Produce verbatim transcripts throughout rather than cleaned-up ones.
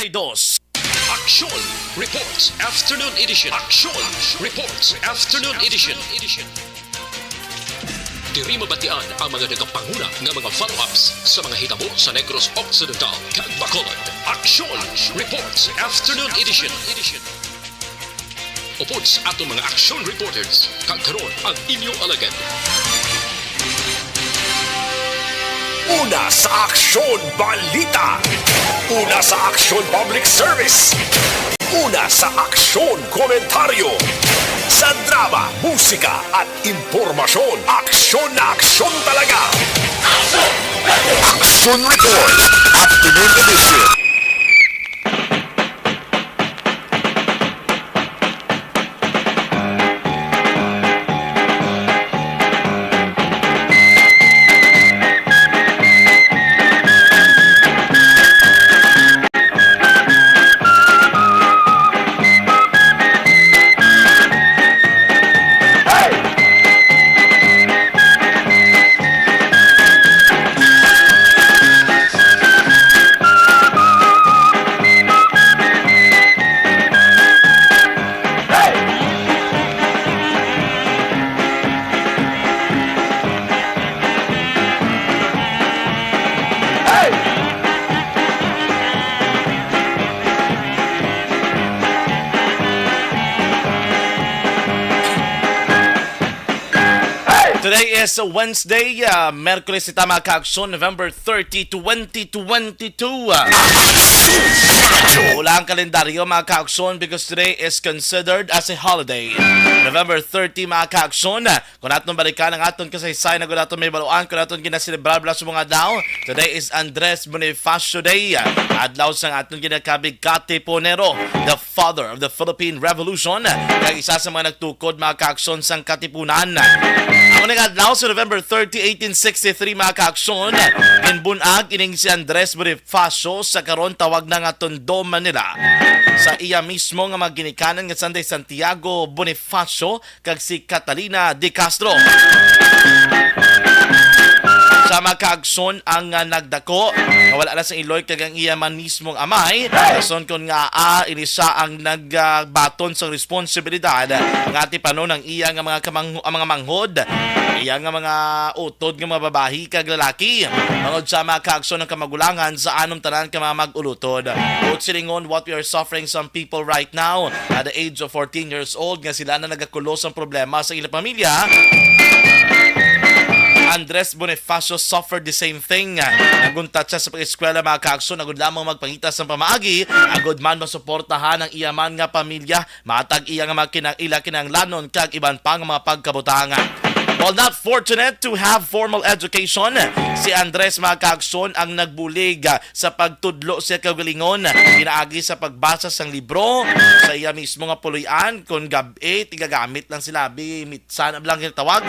Dos. Aksyon Reports Afternoon Edition. Aksyon Reports Afternoon Edition. Diri mabatian ang mga nagapanguna nga mga follow-ups sa mga hitabo sa Negros Occidental kag Bacolod. Aksyon Reports Afternoon Edition. Upod sa aton mga aksyon reporters, kag karon ang inyo alagad. Una sa aksyon, balita. Una sa aksyon, public service. Una sa aksyon, komentaryo. Sa drama, musika, at impormasyon, aksyon na aksyon talaga. Action Report, Afternoon Edition. Today is Wednesday, uh, Merkules ita, mga kaaksyon, November thirty, twenty twenty-two. Uh, wala ang kalendaryo, mga kaaksyon, because today is considered as a holiday. November thirty, mga kaaksyon, uh, kung aton balikan ang aton kasaysayan, kung aton may baluan, kung aton ginaselebrar bala sa mga adlaw, today is Andres Bonifacio Day, uh, adlaw sang aton ginakabig Katipunero, the father of the Philippine Revolution, kag isa sa mga nagtukod, mga kaaksyon, sang Katipunan. Amo ning adlaw sa November thirty, eighteen sixty-three, mga kaaksyon, ginbun-ag ining si Andres Bonifacio sa karon tawag na nga Tondo, Manila, sa iya mismo nga mga ginikanan nga sanday Santiago Bonifacio kag si Catalina de Castro. Sa mga kaaksyon ang, ah, nagdako nga wala na sang iloy kag ang iya man mismong amay, rason kon ngaa ini sia ang nagbaton sang responsibilidad nga atipanon ang iya nga mga kamang-, ang mga manghod, iya nga mga utod nga mga babayi kag lalaki. Bangod sa mga kaaksyon ang kamagulangan sa anom tanan ka mga mag-ulutod. Buot silingon, what we are suffering, some people right now at the age of fourteen years old nga sila na nagakulo sang problema sa ilang pamilya. Andres Bonifacio suffered the same thing. Naguntat siya sa pag-eskwela, mga kaaksyon, agud lamang magpangita sang pamaagi, agud man masuportahan ang iya man nga pamilya, matag iya nga mga kinang-, ila kinahanglanon kag iban pa nga mga pagkabutang. While not fortunate to have formal education, si Andres, mga kaaksyon, ang nagbulig sa pagtudlo sa kaugalingon pinaagi sa pagbasa sang libro sa iya mismo nga puloy-an, kon gab-i, tigagamit lang sila, bi-, mitsan lang ginatawag.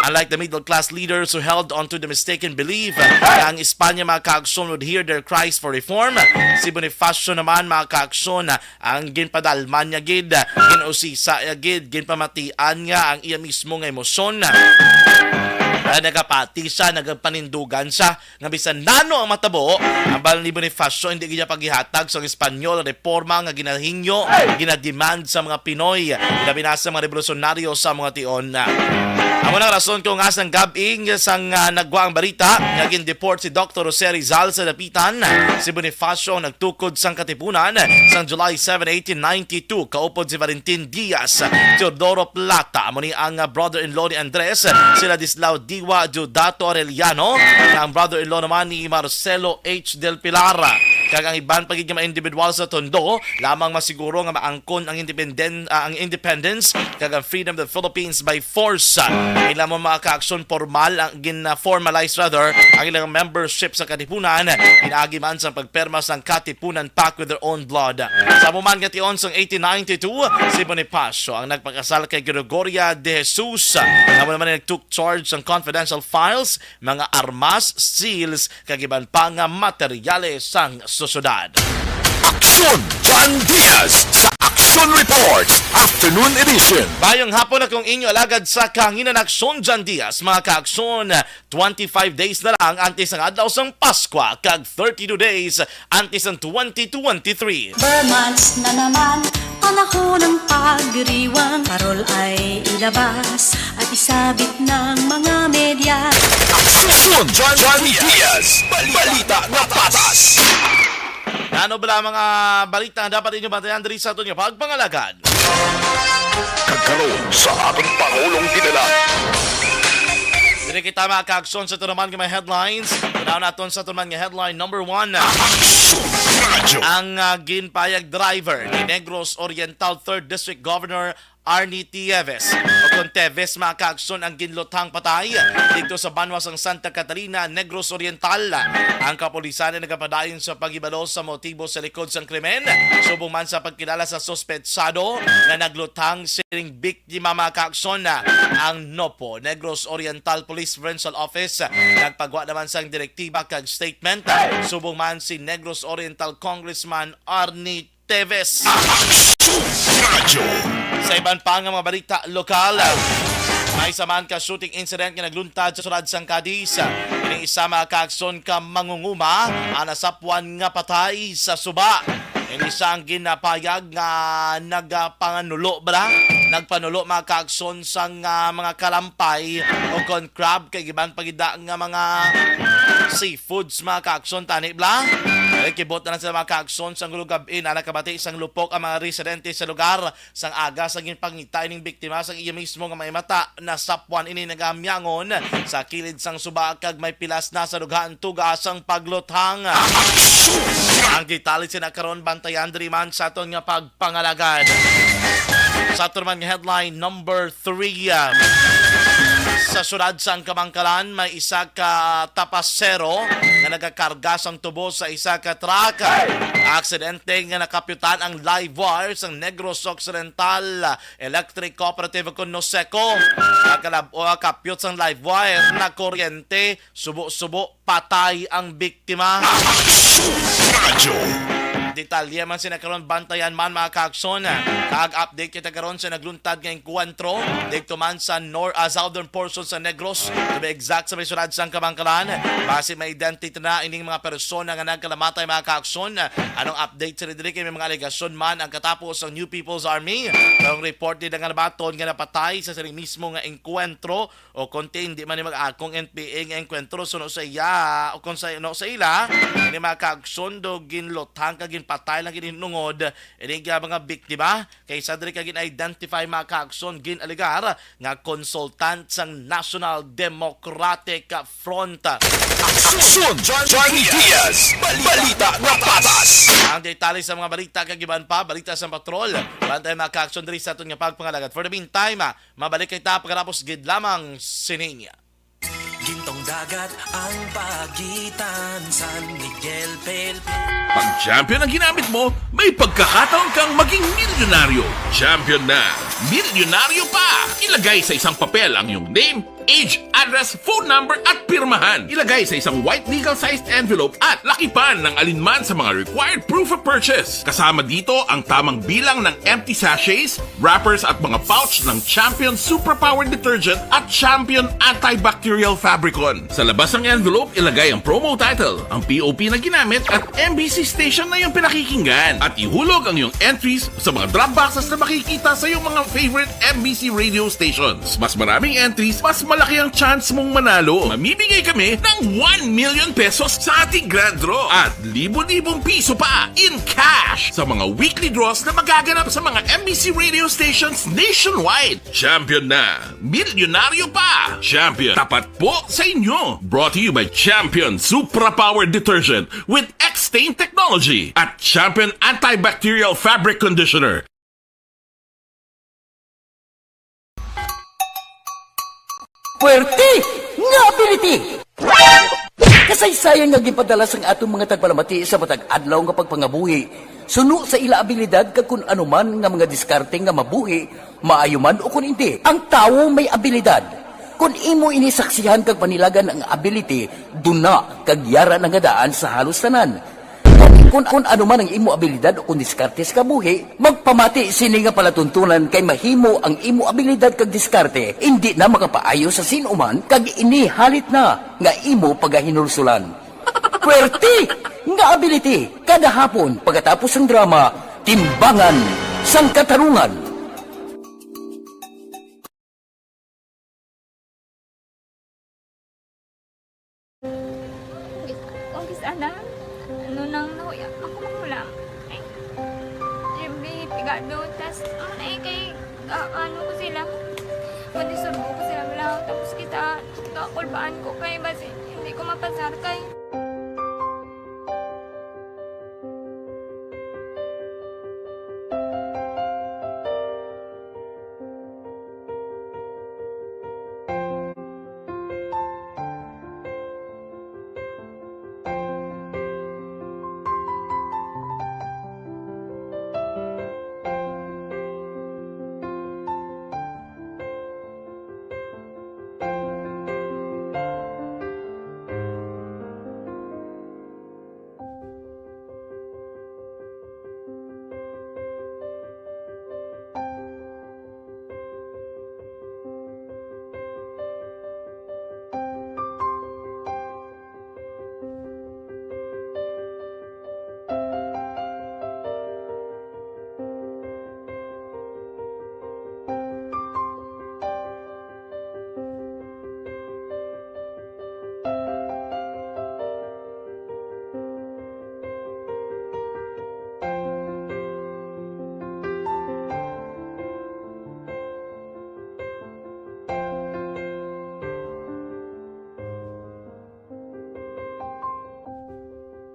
Unlike the middle class leaders who held onto the mistaken belief na ang Espanya, mga kaaksyon, would hear their cries for reform, si Bonifacio naman, mga kaaksyon, ang ginpadalman niya gid, gin-usisa niya gid, ginpamatian niya ang iya mismo nga emosyon. Ah, nagapati siya, nagapanindugan siya nga bisan nano ang matabo, ang bala ni Bonifacio hindi gid niya paghihatag sa Espanyol ang reforma nga ginahingyo, ginademand sa mga Pinoy, labi na sa mga revolusyonaryo sa mga tion. Amo nang rason kung ngaa sang gab-i sang, ah, nagwa ang balita nga gin-deport si Doktor Jose Rizal sa Dapitan, si Bonifacio ang nagtukod sang Katipunan sang July seven, eighteen ninety-two, kaupod si Valentin Diaz, Teodoro Plata, amo ni ang, ah, brother-in-law ni Andres, si Ladislao Diwa, Diodato Arellano, nga ang brother-in-law naman ni Marcelo H. Del Pilar, kag ang iban pa gid nga mga individual sa Tondo, lamang masiguro nga maangkon ang independen-, ah, ang independence kag ang freedom of the Philippines by force. Ila mo mga kaaksyon, formal ang gin-, ah, formalize rather ang ilang membership sa Katipunan, pinaagi man sa pagperma sang Katipunan Pact with their own blood. Sa amo man nga tion sang eighteen ninety-two, si Bonifacio ang nagpakasal kay Gregoria de Jesus, nga amo naman ang nag-took charge sang confidential files, mga armas, seals, kag iban pa nga materyales sang sosyedad. Aksyon, John Diaz sa Aksyon. Aksyon Reports, Afternoon Edition. Mayong hapon, akong inyo alagad sa kahangin, Aksyon John Diaz. Mga ka-Aksyon, twenty-five days na lang antes ang adlaw sang Paskwa, kag thirty-two days antes ang twenty twenty-three. Ber months na naman, panahon ng pagdiriwang. Parol ay ilabas at isabit ng mga media. Aksyon John, John Diaz, balita na patas. Ano bala mga balita nga dapat inyo bantayan diri sa aton nga pagpangalagad? Kag karon sa aton Pangulong General. Diri kita, mga ka-Aksyon, sa tunaman nga mga headlines. Tunaw naton sa tunaman nga headline number one. Aksyon Radyo. Ang ah, ginpayag driver ni Negros Oriental Third District Governor Arnie Teves, o kon Teves, mga ka-Aksyon, ang ginluthang patay didto sa banwa sang Santa Catalina, Negros Oriental. Ang kapulisan ay nagapadayon sa paghibalo sa motibo sa likod sang krimen, subong man sa pagkilala sa suspetsado nga nagluthang sining biktima, mga ka-Aksyon. Ang NOPO, Negros Oriental Police Provincial Office, nagpagwa naman sang direktiba kag statement, subong man si Negros Oriental Congressman Arnie Teves. Aksyon Radyo. Sa iban pa nga mga balita lokal, may isa man ka shooting incident nga nagluntad sa syudad sang Cadiz. Ini isa, mga ka-Aksyon, ka mangunguma ang nasapwan nga patay sa suba. Ini siya ang ginapayag nga nagapanganulo, bala? Nagpanulo, mga ka-Aksyon, sang ah, mga kalampay o kon crab kag iban pa gid nga mga seafoods, mga ka-Aksyon, tani, bala? Kay kibot na lang sila, mga ka-Aksyon, sang gulugab-in na nakabati sang lupok ang mga residente sa lugar. Sang aga sa ginpangita ining biktima sang iya mismo nga may mata, nasapwan ini nagamiangon sa kilid sang suba kag may pilas na sa dughan tuga sang pagluthang. Ang detalye sina karon, bantayan diri man sa aton nga pagpangalagad. Sa aton man nga headline number three, ah, sa syudad sang Kamankalan, may isa ka tapasero nga nagakarga sang tubo sa isa ka truck. Aksidente nga nakapyutan ang live wire sang Negros Occidental Electric Cooperative, kon NOCECO. Pagkalab-o, kapyot sang live wire, nakuryente, subo-subo, patay ang biktima. Aksyon Radyo. Detalye man sina karon, bantayan man, mga ka-Aksyon. Kag update kita karon sa nagluntad nga engkwentro didto man sa nor-, ah, southern portion sa Negros, to be exact, sa may syudad sang Kamankalan. Basi may identity na ining mga persona nga nagkalamatay, mga ka-Aksyon. Anong update sa diri? Kay may mga alegasyon man ang katapo sang New People's Army. Ang report nila nga nabaton nga napatay sa sini mismo nga engkwentro, o kon ti, hindi man ni mag-akong N P A nga engkwentro suno sa iya, o kon sa, no, sa ila, ini, mga ka-Aksyon, do ginluthang kag ginpatay lang gid hinungod ini nga mga biktima, kay sa diri ka gin-identify, mga ka-Aksyon, gin-alegar nga consultant sang National Democratic Front. Aksyon John, Johnny Diaz, balita na patas. Ang detalye sa mga balita kag iban pa, balita sa patrol. Bantay, mga ka-Aksyon, diri sa aton nga pagpangalagad. For the meantime, ah, mabalik kita pagkatapos gid lamang sini. Gintong dagat ang pagitan, San Miguel, Pel-, Pag champion ang ginamit mo, may pagkakataon kang maging milyonaryo. Champion na, milyonaryo pa! Ilagay sa isang papel ang iyong name, age, address, phone number, at pirmahan. Ilagay sa isang white legal-sized envelope at lakipan ng alinman sa mga required proof of purchase. Kasama dito ang tamang bilang ng empty sachets, wrappers at mga pouch ng Champion Superpower Detergent at Champion Antibacterial Fabricon. Sa labas ng envelope, ilagay ang promo title, ang P O P na ginamit at M B C station na iyong pinakikinggan. At ihulog ang iyong entries sa mga drop boxes na makikita sa iyong mga favorite M B C radio stations. Mas maraming entries, mas malaki ang chance mong manalo. Mamimigay kami ng one million pesos sa ating grand draw at libo-libong piso pa in cash sa mga weekly draws na magaganap sa mga M B C radio stations nationwide. Champion na! Milyonaryo pa! Champion, tapat po sa inyo! Brought to you by Champion Supra Power Detergent with X-Stain Technology at Champion Antibacterial Fabric Conditioner. Puwerte nga ability! Kasaysayan nga ginpadala sang aton mga tagpalamati sa matag adlaw nga pagpangabuhi suno sa ila abilidad kag kun ano man nga mga diskarte nga mabuhi, maayo man o kun indi. Ang tawo may abilidad. Kun imo ini saksihan kag panilagan ang ability, duna kag yara na nga daan sa halos tanan. Kon Kung, kung ano man ang imo abilidad o kung diskarte sa kabuhi, magpamati sini nga palatuntunan, kay mahimo ang imo abilidad kag diskarte indi na makapaayo sa sin-o man, kag ini halit na nga imo pagahinulsulan. Puwerte nga ability, kada hapon pagkatapos sang drama, Timbangan sang Katarungan. Kung kis-, kung kis-, ana, ano nang nahuya, ako manghulam. Ay, yung pigado, tas, ano na eh, kay, ah, ano ko sila, mandisturbo ko sila, wala, tapos kita, kakulbaan ko kay, basi, hindi ko mapasar kay.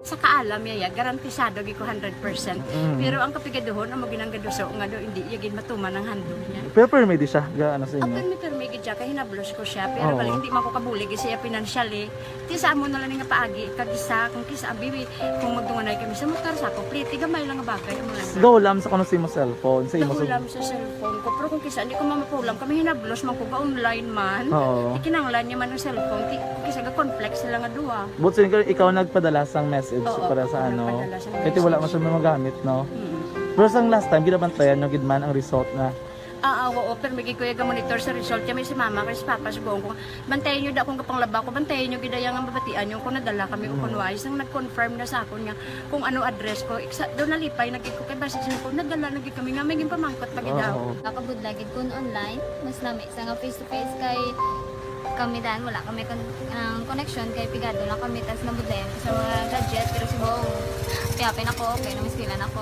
Sa kaalam niya, ya, garantisado gid ko hundred percent. Mm. Pero ang kapigaduhon, amo gid ang gaduso nga daw hindi iya gid matuman ang handog niya. Pero permi di siya, ga, ano sa inyo? Permi, permi gid siya, kay hinablos ko siya. Pero Oo. Bali, hindi man ko kabulig siya financially. Ti sa amo na lang nga paagi, kag isa, kung kisa, abi, kung magdunganay kami sa motor, sa complete, gamay lang nga bagay, amo lang. Gahulam sa kuno sa imo cellphone, sa imo sa Gahulam sa cellphone ko, pero kung kisa, hindi ko mamapulam, kami hinablos man ko, ga-online man. Oo. Ikinanglan niya man ang cellphone, ti, kung kisa, ga-conflict sila nga duha. But since ikaw nagpadala sang message Oo, para sa ako ano, nagpadala sang kay ti wala man message. Siya magamit, no? Mm. Pero sang last time, ginabantayan nyo gid man ang result na. Ah, ah, oo, pero may gikuya ga monitor sa result. Kami si mama, kay si papa, si buong ko. Bantayan nyo da akong kapanglaba ko, bantayan nyo gid ang mabatian nyo kung nadala kami o Mm. kung wais. Nang nag-confirm na sa akon nga kung ano address ko, iksa, doon nalipay na gid ko kay basi sa ko, nadala na gid kami nga may ginpamangkot pa gid Oo. ako. Nakabudlay gid kun online, mas lami sa nga face to face kay kami dan wala kami kon-, ang connection kay pigado lang kami tas nabudlayan ko sa mga gadget pero si Bong piapin ako okay na mas pila na ko.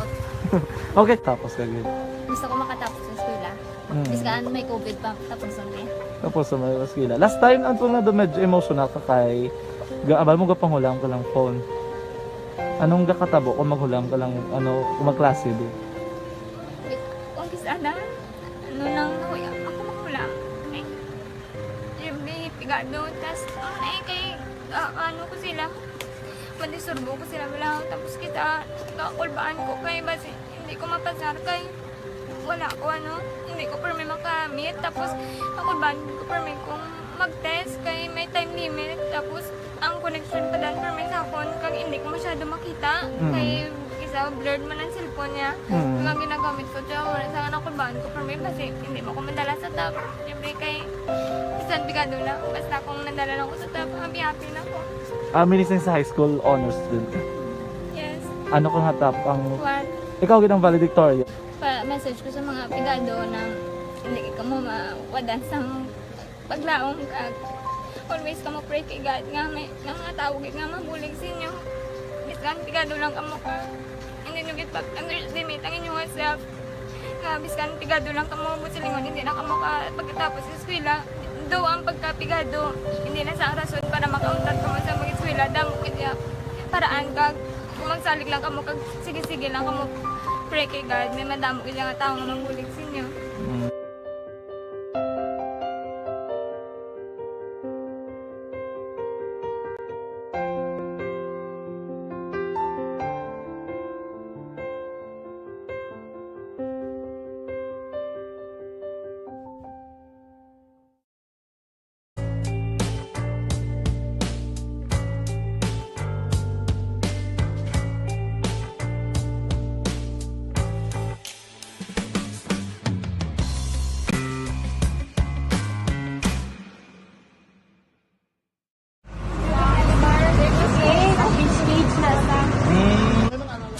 Okay, tapos ka gid. Gusto ko makatapos sa eskwela. Mm. Bisan may covid pa, tapos ang eh. Tapos sa may eskwela. Last time, ang tunga doon, medyo emotional ka kay ga-, abal mo gapanghulam ka lang phone. Anong gakatabo kung maghulam ka lang, ano, kung magklase di? Kung kis-, ana, ano lang, nahuya, ako manghulam. Ay, yung pigado, tas, ano na eh, kay, ah, ano ko sila, mandisturbo ko sila, wala, tapos kita, kakulbaan ko kay, basi, hindi ko mapasar kay, wala ko, ano, hindi ko permi makamit, tapos, kakulbaan ko permi kung mag-test kay may time limit, tapos, ang connection pa dan permi sa akon, kag hindi ko masyado makita, Mm. kay isa blurred man ang cellphone niya. Mm. Kag ang ginagamit ko, siya, wala sa anak ko, baan ko permi, kasi hindi mo ko madala sa top. Siyempre, kay, bisan pigado lang, basta kung nadala lang ko sa top, happy-happy na ko. Ah, meaning sa high school, honor student ka? Yes. Ano ka nga top ang One. Ikaw gid ang valedictorian? Pa-message ko sa mga pigado na hindi ka mo mawadan sa paglaom kag always kamo pray kay God nga may, nga mga tawo gid nga mabulig sa inyo. Bisan pigado lang kamo ka, hindi nyo gid pag-underestimate ang inyong self. Nga bisan pigado lang kamo, buot silingon, hindi na kamo ka pagkatapos sa eskwela. Though ang pagkapigado, hindi na sa rason para makauntat kamo sa mag-eskwela. Damo gid ya paraan kag kung magsalig lang kamo kag sige-sige lang kamo pray kay God, may madamo gid nga tawo nga mabulig sa inyo. Mm.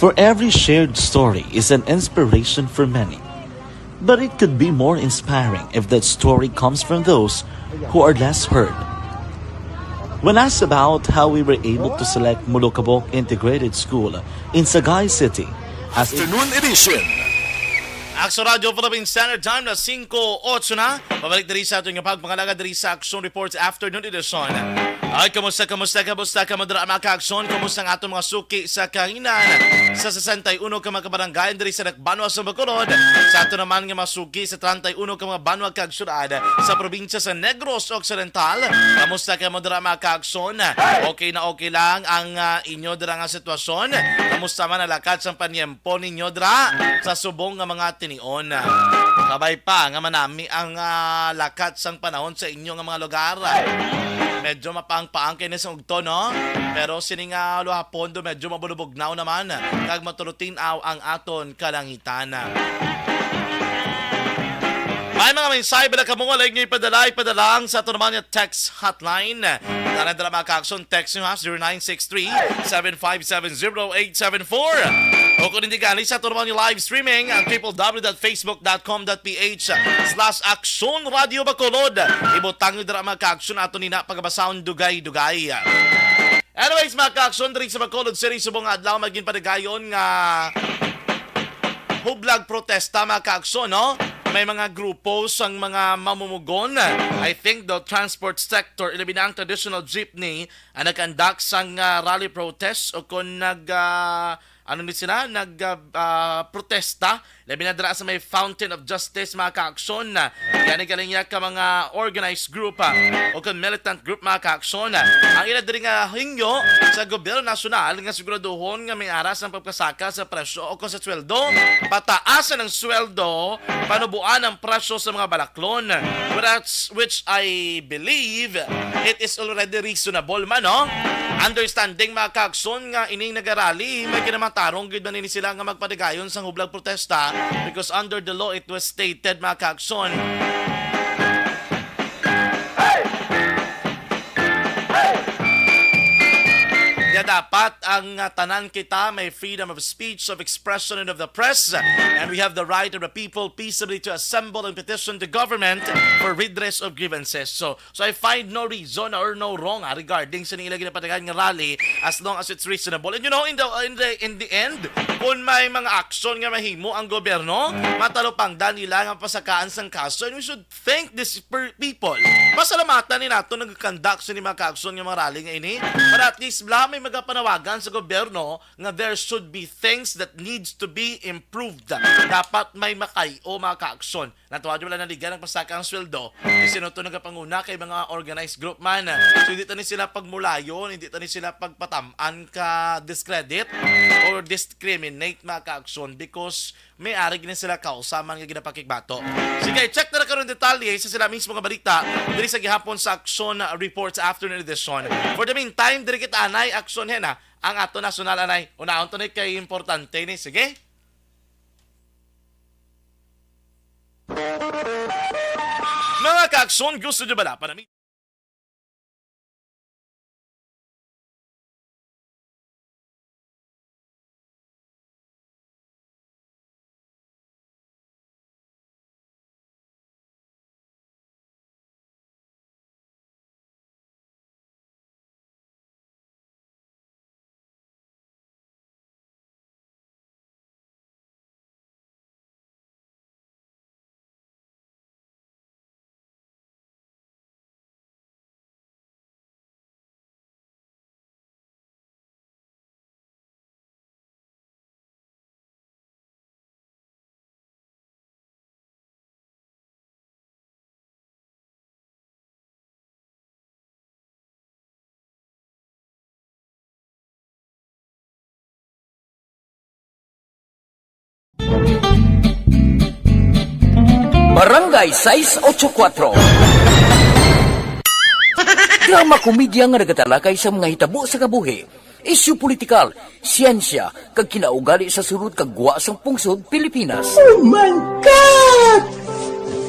For every shared story is an inspiration for many. But it could be more inspiring if that story comes from those who are less heard. When asked about how we were able to select Molokabok Integrated School in Sagay City as Afternoon edition. Aksyon Radio Philippine Standard Time na singko otso na. Pabalik diri sa aton nga pagpangalagad diri sa Aksyon Reports Afternoon Edition. Ay, kamusta, kamusta, kamusta kamo dira, mga ka-Aksyon? Kamusta ang aton mga suki sa kahinan sa sesenta y uno ka mga kabarangayan diri sa Dakbanwa sa Bacolod? Sa aton naman nga mga suki sa treinta y uno ka mga banwa kag syudad sa probinsya sa Negros Occidental. Kamusta kamo dira, mga ka-Aksyon? Okay na okay lang ang, ah, inyo dira nga sitwasyon? Kamusta man ang lakat sang panyempo ninyo dira sa subong nga mga tinion? Kabay pa nga manami ang, ah, lakat sang panahon sa inyo nga mga lugar. Medyo mapaang-paang kini sa ugto, no? Pero sini nga luhapon do medyo mabulubugnaw naman kag maturutin-aw ang aton kalangitan. May mga mensahe bala kamo nga laig niyo ipadala, ipadala lang sa aton naman nga text hotline. Tara, tara, mga ka-Aksyon, text nyo ha, zero nine six three, seven five seven, zero eight seven four. O kung hindi gani, sa aton naman nga live streaming, ang triple w dot facebook dot com dot p h slash Aksyon Radio Bacolod. Ibutang nyo dira, mga ka-Aksyon, aton nina pagabasahon dugay-dugay. Anyways, mga ka-Aksyon, diri sa Bacolod City, subong nga adlaw, may ginpatigayon nga hublag protesta, mga ka-Aksyon, no? May mga grupo sang mga mamumugon, I think the transport sector, ilabi na ang traditional jeepney, ang nag-conduct sang, ah, rally protest o kung nag, ah, ano ni sila, nag, ah, ah, protesta, labi na dira sa may Fountain of Justice, mga ka-Aksyon. Gani galing niya ka mga organized group, ah, o kung militant group, mga ka-Aksyon. Ang ila diri nga hingyo sa gobyerno nasyonal nga siguraduhon nga may aras ang pagpasaka sa presyo o kung sa sweldo, pataasan ang sweldo, panubuan ang presyo sa mga balaklon, which, which I believe it is already reasonable man, no? Understanding, mga ka-Aksyon, nga ining nagarali, may kinamatarong gid man ini sila nga magpatigayon sang hublag protesta because under the law it was stated, mga ka-Aksyon, nga dapat ang, ah, tanan kita may freedom of speech, of expression, and of the press, and we have the right of the people peaceably to assemble and petition the government for redress of grievances. So, so I find no reason or no wrong, ah, regarding sa nila ginapatigayon nga rally, as long as it's reasonable. And you know, in the, in the, in the end, kung may mga aksyon nga mahimo ang gobyerno, matalupangdan nila nga pasakaan sang kaso, and we should thank these per-, people. Pasalamatan ni nato nag-conduct sini mga ka-aksyon nga mga rally nga ini. Para at least bala may magapanawagan sa gobyerno nga there should be things that needs to be improved. Dapat may makay-o mga ka-aksyon. Natuwa wala naligan ang pasaka ang sweldo. Kay sino to nagapanguna kay mga organized group man. So hindi ta ni sila pagmulayon, hindi ta ni sila pagpataman ka discredit or discriminate mga ka-aksyon because may ari gini sila kausaman nga ginapakigbato. Sige, check na ra karon detalye sa sila mismo nga balita diri sa gihapon sa Aksyon Reports Afternoon Edition. For the meantime, diri kita anay, Aksyon, hena, ang ato nasyonal anay. Unahon to ni kay importante ni. Sige. Mga ka-Aksyon, gusto nyo bala panami- Barangay sais ocho kuatro. Drama komedya nga nagatalakay sa mga hitabo sa kabuhi, isyu politikal, siyensya, kag kinaugali sa sulod kag gwa sang pungsod Pilipinas. Oh my God!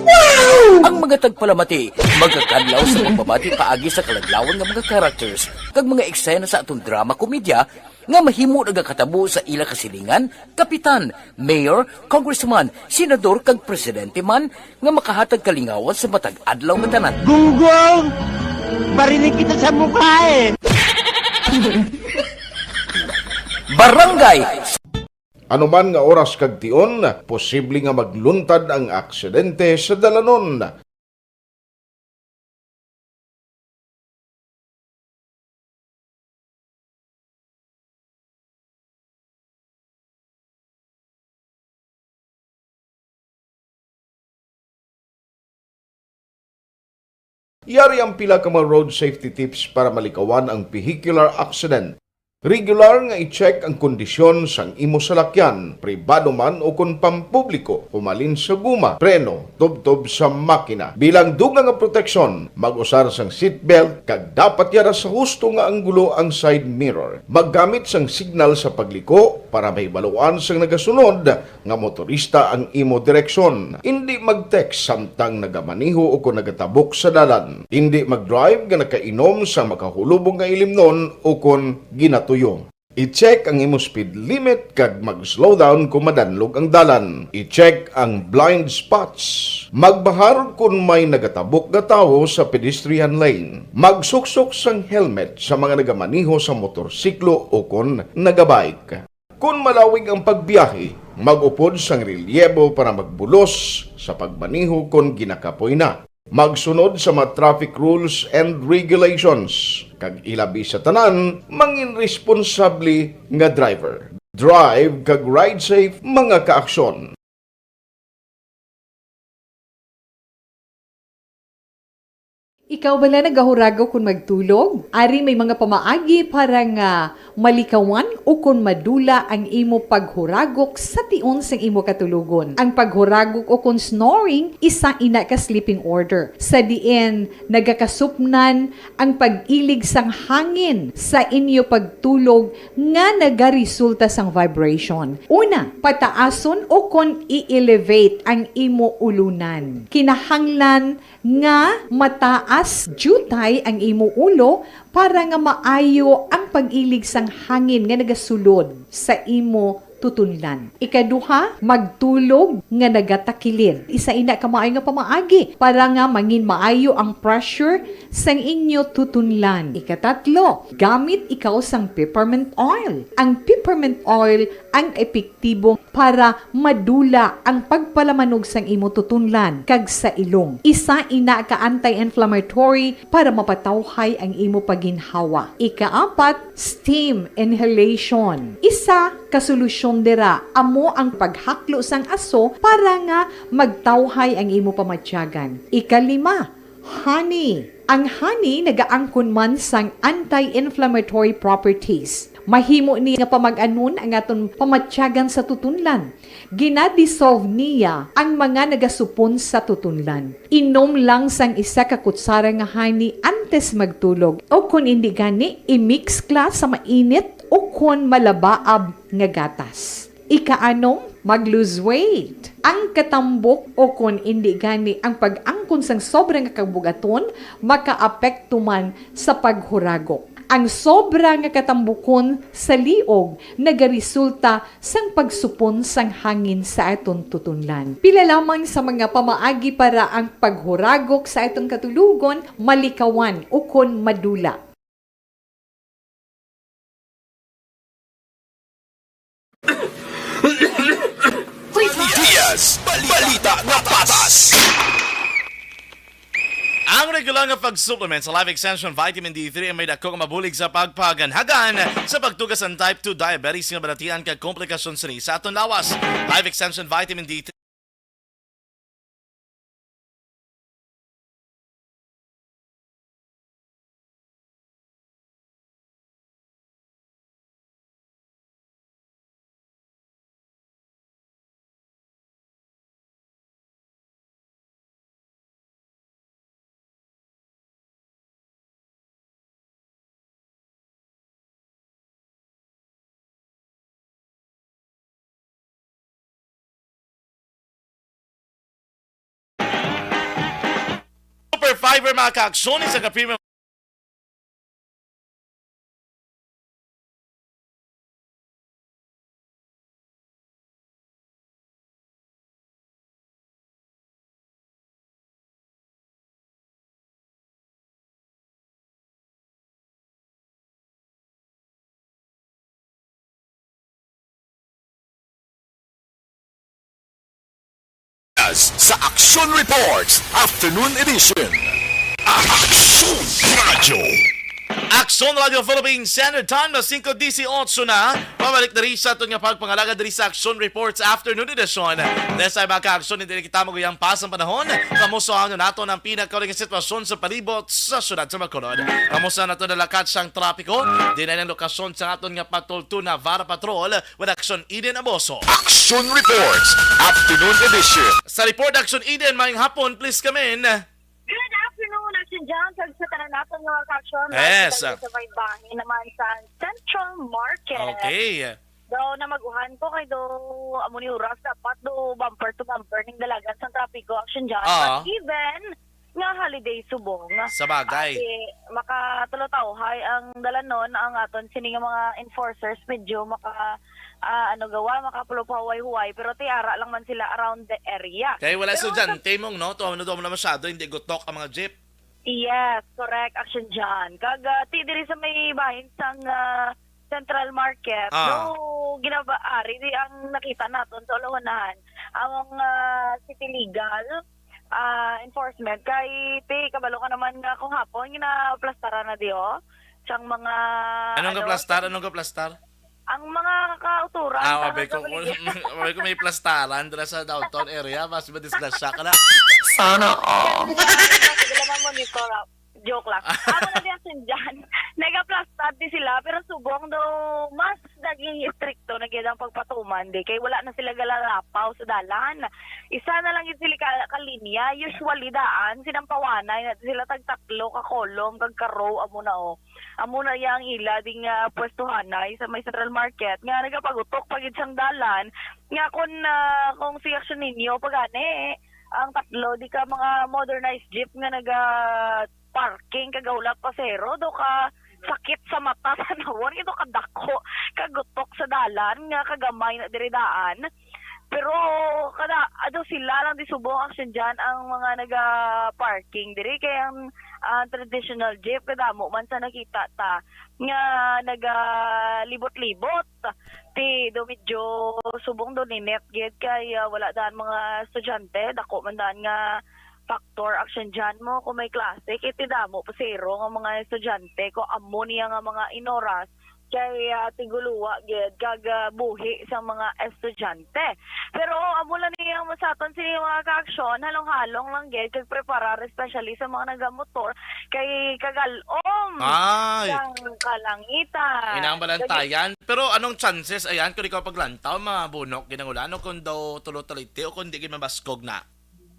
Wow! Ang mga tagpalamati magakadlaw sa pagbabati paagi sa kaladlawan nga mga characters kag mga eksena sa aton drama komedya nga mahimo nagakatabo sa ila kasilingan, kapitan, mayor, congressman, senador kag presidente man nga makahatag kalingawan sa matag adlaw nga tanan. Gunggong! Barinig kita sa mukha eh! Barangay Ano man nga oras kag tion, posible nga magluntad ang aksidente sa dalanon. Yari ang pila ka mga road safety tips para malikawan ang vehicular accident. Regular nga i-check ang kondisyon sang imo salakyan, pribado man o kon pampubliko, humalin sa guma, preno, tubtob sa makina. Bilang dugang nga proteksyon, mag-usar sang seatbelt kag dapat yara sa husto nga anggulo ang side mirror. Maggamit sang signal sa pagliko para mahibaluan sang nagasunod nga motorista ang imo direksyon. Indi mag-text samtang nagamaneho o kon nagatabok sa dalan. Indi mag-drive nga nakainom sa makahulubong nga ilimnon o kon ginatuyo. I-check ang imo speed limit kag mag-slow down kung madanlog ang dalan. I-check ang blind spots. Magbahar kon may nagatabok nga tawo sa pedestrian lane. Magsuksok sang helmet sa mga nagamaneho sa motorsiklo o kon nagabike. Kon malawig ang pagbiyahe, mag-upod sang relyebo para magbulos sa pagmaneho kon ginakapoy na. Magsunod sa mga traffic rules and regulations, kag ilabi sa tanan, mangin responsable nga driver. Drive kag ride safe, mga kaaksyon. Ikaw bala nagahuragok kon magtulog? Ari may mga pamaagi para nga malikawan o kon madula ang imo paghuragok sa tion sang imo katulogon. Ang paghuragok o kon snoring, isa ina ka sleeping order, sa diin nagakasupnan ang pag-ilig sang hangin sa inyo pagtulog nga nagaresulta sang vibration. Una, pataason o kon i-elevate ang imo ulunan. Kinahanglan nga mataas diutay ang imo ulo para nga maayo ang pag-ilig sang hangin nga nagasulod sa imo tutunlan. Ikaduha, magtulog nga nagatakilid. Isa ina ka maayo nga pamaagi para nga mangin maayo ang pressure sang inyo tutunlan. Ikatatlo, gamit ikaw sang peppermint oil. Ang peppermint oil ang epektibo para madula ang pagpalamanog sang imo tutunlan kag sa ilong. Isa ina ka anti-inflammatory para mapatawhay ang imo pagginhawa. Ikaapat, steam inhalation. Isa ka solusyon dira amo ang paghaklo sang aso para nga magtawhay ang imo pamatyagan. Ikalima, honey. Ang honey nagaangkon man sang anti-inflammatory properties. Mahimo ni nga pamag-anon ang aton pamatyagan sa tutunlan. Gina-dissolve niya ang mga nagasupon sa tutunlan. Inom lang sang isa ka kutsara nga honey antes magtulog, o kon indi gani, i-mix ka sa mainit o kon malabaab nga gatas. Ikaanom, mag-lose weight. Ang katambok o kon indi gani ang pag-angkon sang sobra nga kabug-aton makaapekto man sa paghuragok. Ang sobra nga katambukon sa liog nagaresulta sang pagsupon sang hangin sa aton tutunlan. Pila lamang sa mga pamaagi para ang paghuragok sa aton katulogon malikawan ukon madula. Diaz, balita nga patas. Ang regular nga pag-supplement sa Life Extension Vitamin D three may dako nga mabulig sa pagpaganhagan sa pagtuga sang type two diabetes nga balatian kag komplikasyon sini sa aton lawas. Life Extension Vitamin D three. Super Fiber, mga ka-aksyon, isa ka premium Sa Action Reports Afternoon Edition. Action Radio. Action Radio Philippines Standard Time na singko dieciocho na. Pabalik na rin sa aton nga pagpangalaga diri sa Action Reports Afternoon Edition. Dahil sa mga ka-aksyon, hindi na kita maguyang pa sa panahon. Kamusta ano nato ang pinakauli nga sitwasyon sa palibot sa siyudad sa Bacolod? Kamusta nato nalakat sang trapiko? Di na ang lokasyon sa aton nga Patrol two Navarra Patrol with Action Eden Aboso. Action Reports, Afternoon Edition. Sa report, Action Eden, maayong hapon, please come in. Good afternoon, Action John, kag sa tanan naton nga mga ka-action. Yes. Live sa may bahin naman sa Central Market. Okay. Daw na mag-uhan ko kay do amo ni oras dapat do bumper to bumper ning dalagan sang trapiko, Action John. Ah. But even nga holiday subong. Sa bagay. Ati, makatulotawhay ang dalanon ang aton sini nga mga enforcers, medyo maka, ah, ano gawa, makapulopaway-huway, pero tiara lang man sila around the area. Kay wala Pero estudyante mong, no? Tuwa mo na masyado, hindi gutok ang mga jeep. Yes, correct, Action John. Kag, ah, ti diri sa may bahin sang, ah, Central Market, Ah. no, ginaba-, ari di ang nakita naton sa ulawanan. Ang, ah, city legal, ah, enforcement, kay ti, kabalo ka naman nga kung hapon, ginaplastaran na di, oh. Sang mga, Anong ano, kaplastar? Anong kaplastar? Ang mga kauturan, Ah, sa abay ko, mga abay ko may plastaran dira sa downtown area, mas madisgrasya ka na. Sana all. Sige lang, monitor, ah. Joke lang. Amo na diyan, Action John. Nagaplastar di sila, pero subong do, mas naging estrikto na gyud ang pagpatuman di. Kay wala na sila galalapaw sa dalan. Isa na lang gyud sila ka, ka linya. Usually, daan, sinampawanay na sila tag tatlo ka column, kag ka row, amo na, oh. Amo na yang ila ding, ah, pwestuhanay sa may Central Market. Nga nagapagutok pa gyud sang dalan. Nga kung, ah, kung si Action ninyo, pag ani, ang tatlo, di ka mga modernized jeep nga naga parking kag wala pasero, do ka sakit sa mata sa nawon, ito kadako, kagutok sa dalan, nga kagamay na diri daan. Pero kada, ado sila lang di subong, Action John, ang mga naga-parking diri, kay ang, ah, traditional jeep, kadamo man sa nakita ta nga nagalibot-libot. Ti do medyo subong do ninit gid kay, ah, wala daan mga estudyante, dako man daan nga factor, Action John, mo kung may klase, kay ti damo pasero nga mga estudyante ko amo niya nga mga inoras kay, ah, tiguluwa gid kag, ah, buhi sa mga estudyante. Pero amo lang niya mo sa aton sini mga ka-aksyon, halong-halong lang gid kag preparar, especially sa mga nagamotor kay kagalom Ay. sang kalangitan. Inang balantayan. Pero anong chances ayan kung ikaw paglantaw, mabunok gid ang ulan o kung daw tulo taliti o kung di gid mabaskog na?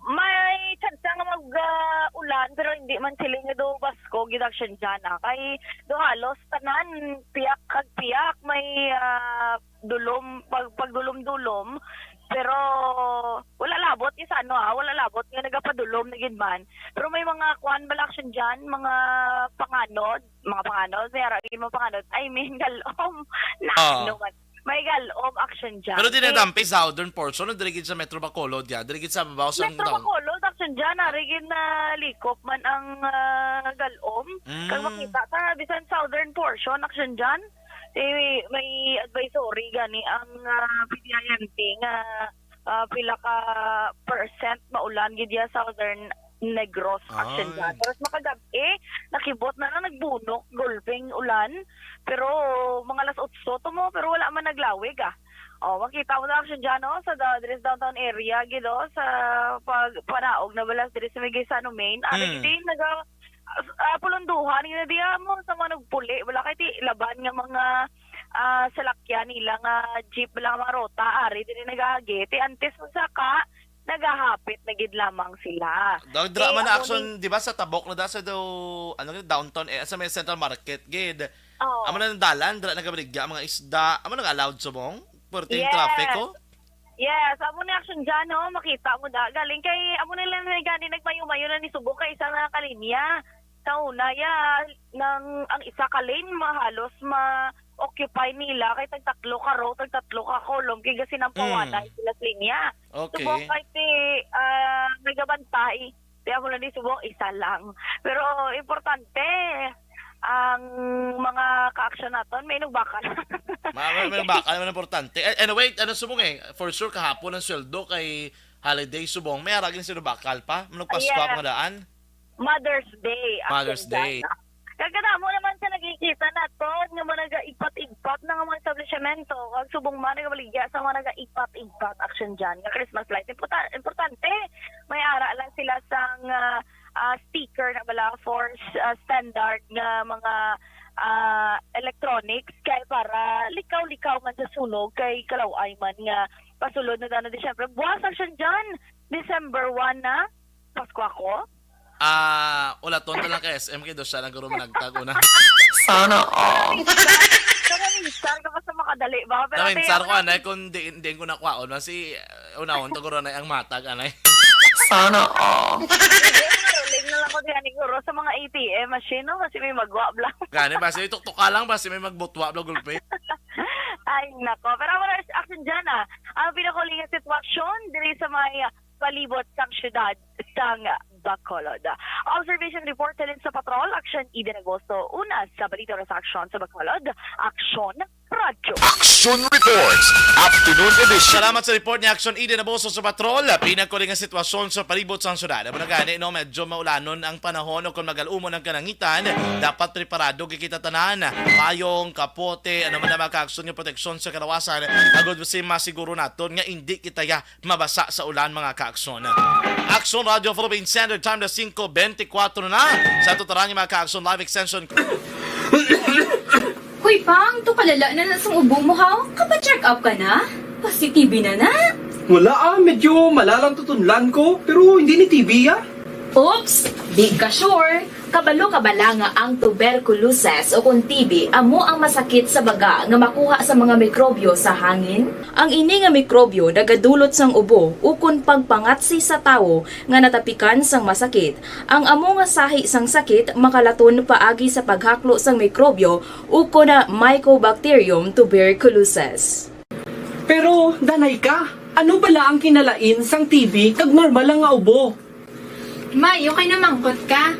May chance nga mag, ah, ulan, pero hindi man sila nga do baskog gid, Action John, ah. Kay do halos tanan piyak kag piyak, may, ah, dulom, pag, pagdulom-dulom, pero wala labot is ano, ah, wala labot nga nagapadulom na gid man. Pero may mga kuan bala, Action John, mga panganod, mga panganod, may ara gid mga panganod. I mean, galom. Na, Ah. ano man. May galom, Action John. Pero di na Eh, dampi sa southern portion, no? Diri gid sa Metro Bacolod, ya. Diri gid sa babaw sa Metro down. Bacolod, Action John, ari gid na likop man ang, ah, galom. Kag Mm. makita ta, bisan southern portion, Action John, eh, may advisory gani ang, ah, P D I M T nga, ah, pila ka percent maulan gid ya southern Negros, Action Ay. John. Tapos makagab-i, nakibot na na nagbunok, gulping ulan. Pero mga alas otso to mo, pero wala man naglawig, ah. Oh, makita mo na, Action John, oh, sa da-, diri sa downtown area, gid, oh, sa pag-, panaog na balas diri sa may Gaisano Main. Ari, Mm. gid, naga-, ah, pulunduhan, gid na diya mo, sa mga nagpuli. Wala kay ti laban nga mga, ah, salakyan nila nga jeep, wala nga mga rota. Ari, diri nagagi. Ti antes mo sa ka, nagahapit na gid lamang sila. Daw, dra-, Eh, man na amo Action, ni di ba, sa Tabok na da, sa daw, ano, downtown, eh, sa may Central Market, gid. Oo. Amo na nang dalan, dra nagabaligya ang mga isda. Amo nang allowed subong? Perting Yes. traffic, oh? Yes, amo ni Action Jan, no? Makita mo da. Galing kay, amo nila na gani nagmayo-mayo na ni subong kay isa na ka linya. Sa una, ya, nang, ang isa ka lane, mahalos ma-occupy nila kay tagtatlo ka row, tagtatlo ka column, kay gasinampawanay Mm. sila sa linya. Okay. Subong kay ti, ah, nagabantay. Kaya mo lang di subong, isa lang. Pero importante, ang mga ka-action naton, may inugbakal. Ma-, may, may bakal, may importante. Eh, anyway, ano subong eh, for sure, kahapon ang sweldo kay holiday subong. May aragin sino bakal pa? Manong Pasko Yes. pa nga daan? Mother's Day, Mother's actually, Day. Dana. Kagkadamo naman sa nakikita naton nga mga nagaigpat-igpat na nga mga establishmento, kag subong man nagabaligya sa mga nagaigpat-igpat action dyan nga Christmas light. Importa-, importante, may ara lang sila sang, ah, ah, sticker na bala for, ah, standard nga mga, ah, electronics kay para likaw-likaw man sa sunog kay kalaw-ay man nga pasulod na dana Disyembre. Buwas action dyan, December one na. Pasko ako? Ah, ulaton ta lang kay S M kay do siya naguro managtag una. Sana all. Pero minsan ka basta makadali ba? Pero Naminsar ko, anay, kung di, di ko nakwaon, mas si, uh, unahon to guro na ang matag, anay. Sana all. Hindi, maruling na lang ko diyan, siguro, sa mga A T M machine, no? Kasi may magwa lang. Gani ba? Sige, tuktuka lang ba? Sige, may magbutwa, bla, gulpi. Ay, nako. Pero wala action dyan, ah. Ang pinakauling nga sitwasyon diri sa may, ah, palibot sang syudad sang Bacolod. Observation report halin sa patrol, Action Eden Agosto, una sa Balita sa Aksyon sa Bacolod, Aksyon Radyo. Action Reports, Afternoon Edition. Salamat sa report ni Action Eden Agosto sa patrol. Pinakauling nga sitwasyon sa palibot sang syudad. Amo na gani, no, medyo maulanon ang panahon o kung magal-umon ang kanangitan, dapat preparado gid kita tanan. Payong, kapote, ano man ang mga kaaksyon nga proteksyon sa kalawasan, agod si masiguro naton nga indi kita ya mabasa sa ulan, mga kaaksyon. Aksyon Radio Philippine Standard Time na singko bentikwatro na. Sa tutaran nga mga kaaksyon live extension. Hoy, Pang, to kalala na na sang ubo mo, haw? Kapa-check up ka na? Basi T B na na? Wala, ah, medyo malalang tutunlan ko, pero hindi ni T B, ah. Oops! Di ka sure? Kabalo ka bala nga ang tuberculosis o kon T B amo ang masakit sa baga nga makuha sa mga mikrobyo sa hangin? Ang ini nga mikrobyo nagadulot sang ubo ukon pagpangatsi sa tawo nga natapikan sang masakit. Ang amo nga sahi sang sakit makalaton paagi sa paghaklo sang mikrobyo ukon na Mycobacterium tuberculosis. Pero, danay ka, ano bala ang kinalain sang T B kag normal lang nga ubo? May, okay na mangkot ka.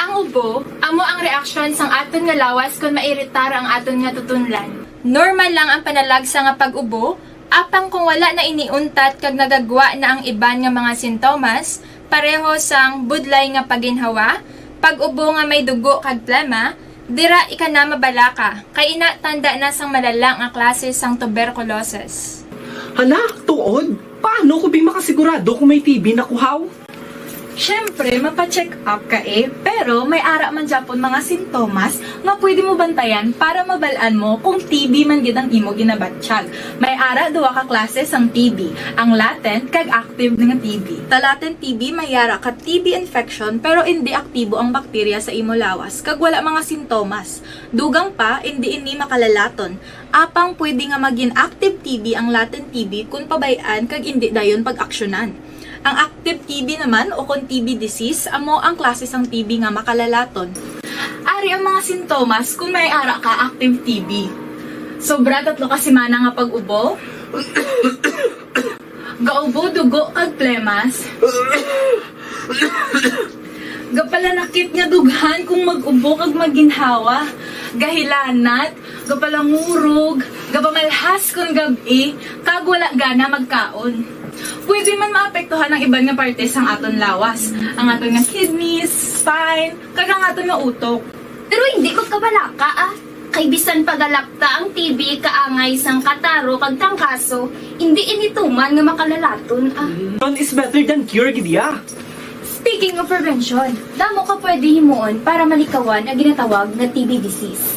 Ang ubo, amo ang reaksyon sang aton nga lawas kon mairitar ang aton nga tutunlan. Normal lang ang panalagsa nga pag-ubo, apang kung wala na ini untat kag nagagwa na ang iban nga mga sintomas, pareho sang budlay nga paginhawa, pag-ubo nga may dugo kag plema, dira ika na mabalaka, kay ina tanda na sang malala nga klase sang tuberculosis. Hala, tuod? Paano ko bi makasigurado kung may T B na ko, haw? Siyempre, mapa-check up ka eh, pero may ara man gyapon mga sintomas nga pwede mo bantayan para mabal-an mo kung T B man gid ang imo ginabatyag. May ara duha ka klase sang T B, ang latent kag active nga T B. Sa latent T B, may ara ka T B infection pero indi aktibo ang bakterya sa imo lawas kag wala mga sintomas. Dugang pa, indi ini makalalaton. Apang pwede nga magin active T B ang latent T B kon pabay-an kag indi dayon pag-aksyonan. Ang active T B naman o kon T B disease amo ang klase sang T B nga makalalaton. Ari ang mga sintomas kon may ara ka active T B. Sobra tatlo ka semana nga pag-ubo. Gaubo dugo kag plemas. Gapalanakit nga dughan kung mag-ubo kag maginhawa. Gahilanat, gapalangurog, gapamalhas kon gab-i, kag wala gana magkaon. Pwede man maapektuhan ang iban nga parte sang aton lawas, ang aton nga kidneys, spine, kag ang aton nga utok. Pero hindi magkabalaka, ah. Kay bisan pagalakta ang T B kaangay sang kataro kag tangkaso, hindi ini tuman nga makalalaton, ah. Prevention is better than cure, gid ya. Speaking of prevention, damo ka pwede himuon para malikawan ang ginatawag nga T B disease.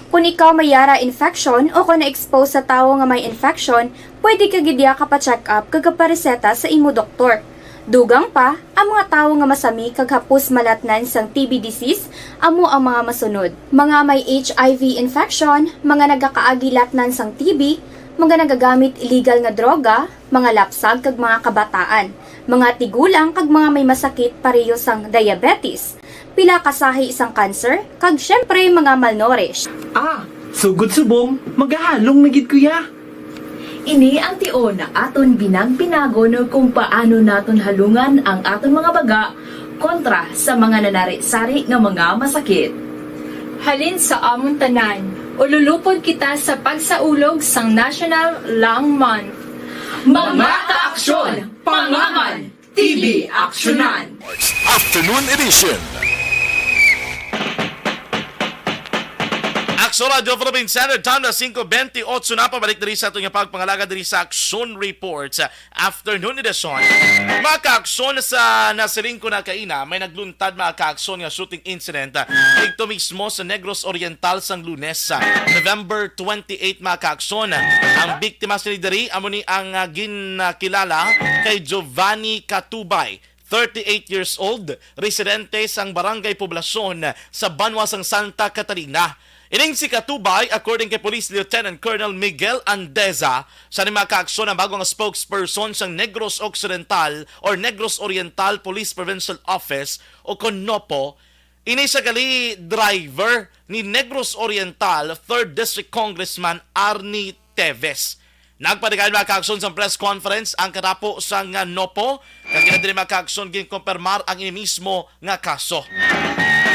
Kung ikaw may yara infection o kung na-expose sa tawo nga may infection, pwede ka gid ya kapa-check up kag kapareseta sa imo doktor. Dugang pa, ang mga tawo nga masami kag hapos malatnan sang T B disease amo ang mga masunod: mga may H I V infection, mga nagakaagi latnan sang T B, Mga nagagamit illegal nga droga, mga lapsag kag mga kabataan, mga tigulang kag mga may masakit pareho sang diabetes, pila ka sahi sang cancer, kag syempre mga malnourished. Ah, sugod subong, magahalong na gid ko ya. Ini ang tion nga aton binag-binagon kung paano naton halungan ang aton mga baga kontra sa mga nanari-sari nga mga masakit. Halin sa amon tanan, ululupod kita sa pagsaulog sang National Lung Month. Mga kaaksyon, pangaman, T V aksyonan. Afternoon Edition. Aksyon Radio Philippine Standard Time na singko bentiocho na, pabalik diri sa aton nga pagpangalaga diri sa Aksyon Reports. Afternoon Edition. Mga kaaksyon, sa nasiling ko na kaina, may nagluntad, mga kaaksyon, nga shooting incident, ah, didto mismo sa Negros Oriental sang Lunes, ah, November twenty-eight, mga kaaksyon. Ang biktima sini diri amo ni ang, ah, ginkilala kay Giovanni Catubay, thirty-eight years old, residente sang Barangay Poblacion sa banwa sang Santa Catalina. Ining si Catubay, according kay Police Lieutenant Colonel Miguel Andeza, sa ni mga kaaksyon ang bago nga spokesperson sang Negros Occidental or Negros Oriental Police Provincial Office o kon NOPO, ini siya gali driver ni Negros Oriental Third District Congressman Arnie Teves. Nagpadayon, mga kaaksyon, sang press conference ang katapo sang, ah, NOPO, kag ila diri, mga kaaksyon, ginkumpirmar ang ini mismo nga kaso.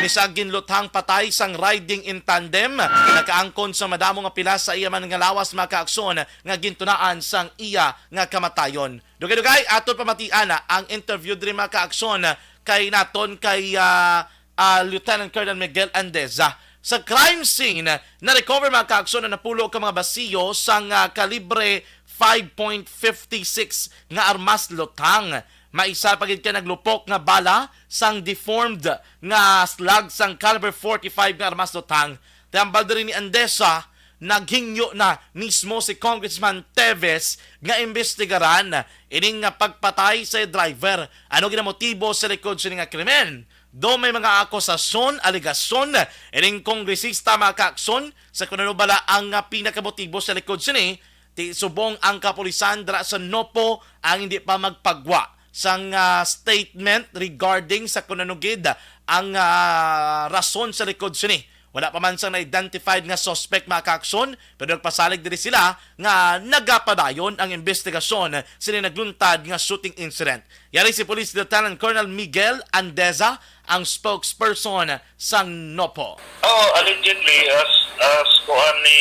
Ini siya ginluthang patay sang riding in tandem, nakaangkon sang madamo nga pila sa iya man nga lawas, mga kaaksyon, nga gintunaan sang iya nga kamatayon. Dugay-dugay, aton pamatian na ang interview diri, mga kaaksyon, kay naton kay, ah, ah, Lieutenant Colonel Miguel Andeza. Sa crime scene, na-recover, mga kaaksyon, ang napulo ka mga basiyo sang, ah, kalibre five point fifty six nga armas luthang. May isa pa gid ka naglupok nga bala sang deformed nga slug sang caliber forty-five nga armas luthang. Tambal diri ni Andeza, naghingyo na mismo si Congressman Teves nga imbestigaran ining nga pagpatay sa driver. Ano gid ang motibo sa likod sini nga krimen? Do may mga akusasyon, alegasyon ining kongresista, mga kaaksyon, sa kung ano bala ang, ah, pinakamotibo sa likod sini. Ti subong ang kapulisan dira sa NOPO ang hindi pa magpagwa sang, ah, statement regarding sa kung ano gid ang, ah, rason sa likod sini. Wala pa man sang na-identified nga suspect, mga kaaksyon, pero nagpasalig diri sila nga nagapadayon ang imbestigasyon sini nagluntad nga shooting incident. Yari si Police Lieutenant Colonel Miguel Andeza, ang spokesperson sang NOPO. Oh, allegedly, as, as kuan ni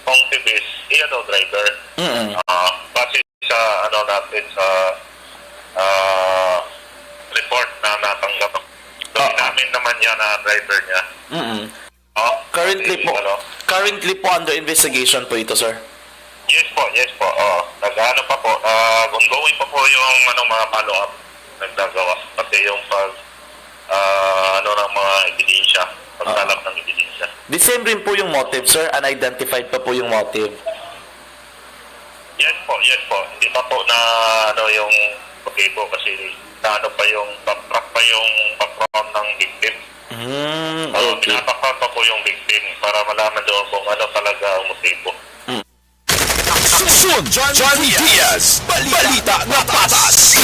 Kong Tibis, iya daw driver. Mm-mm. Ah, base sa, ano, natin sa, ah, report na natanggap. So, Ah. inamin naman niya na driver niya. Mm-mm. Oh, Currently pati, po, ano? currently po under investigation po ito, sir. Yes po, yes po. Oh, nag-ano pa po, ah, ongoing pa po yung, ano, mga follow-up. Nagdagawa. Pati yung pag, ah, ano, ng mga ebidensya. Pagsalap ng ebidensya. The same rin po yung motive, sir. Unidentified pa po yung motive. Yes po, yes po. Hindi pa po na, ano, yung motibo kasi na, ano, pa yung backtrack pa yung background ng victim. Hmm, So, okay. Pinabackground pa po yung victim para malaman doon kung ano talaga ang motibo. Susun, John Diaz, Balita nga Patas.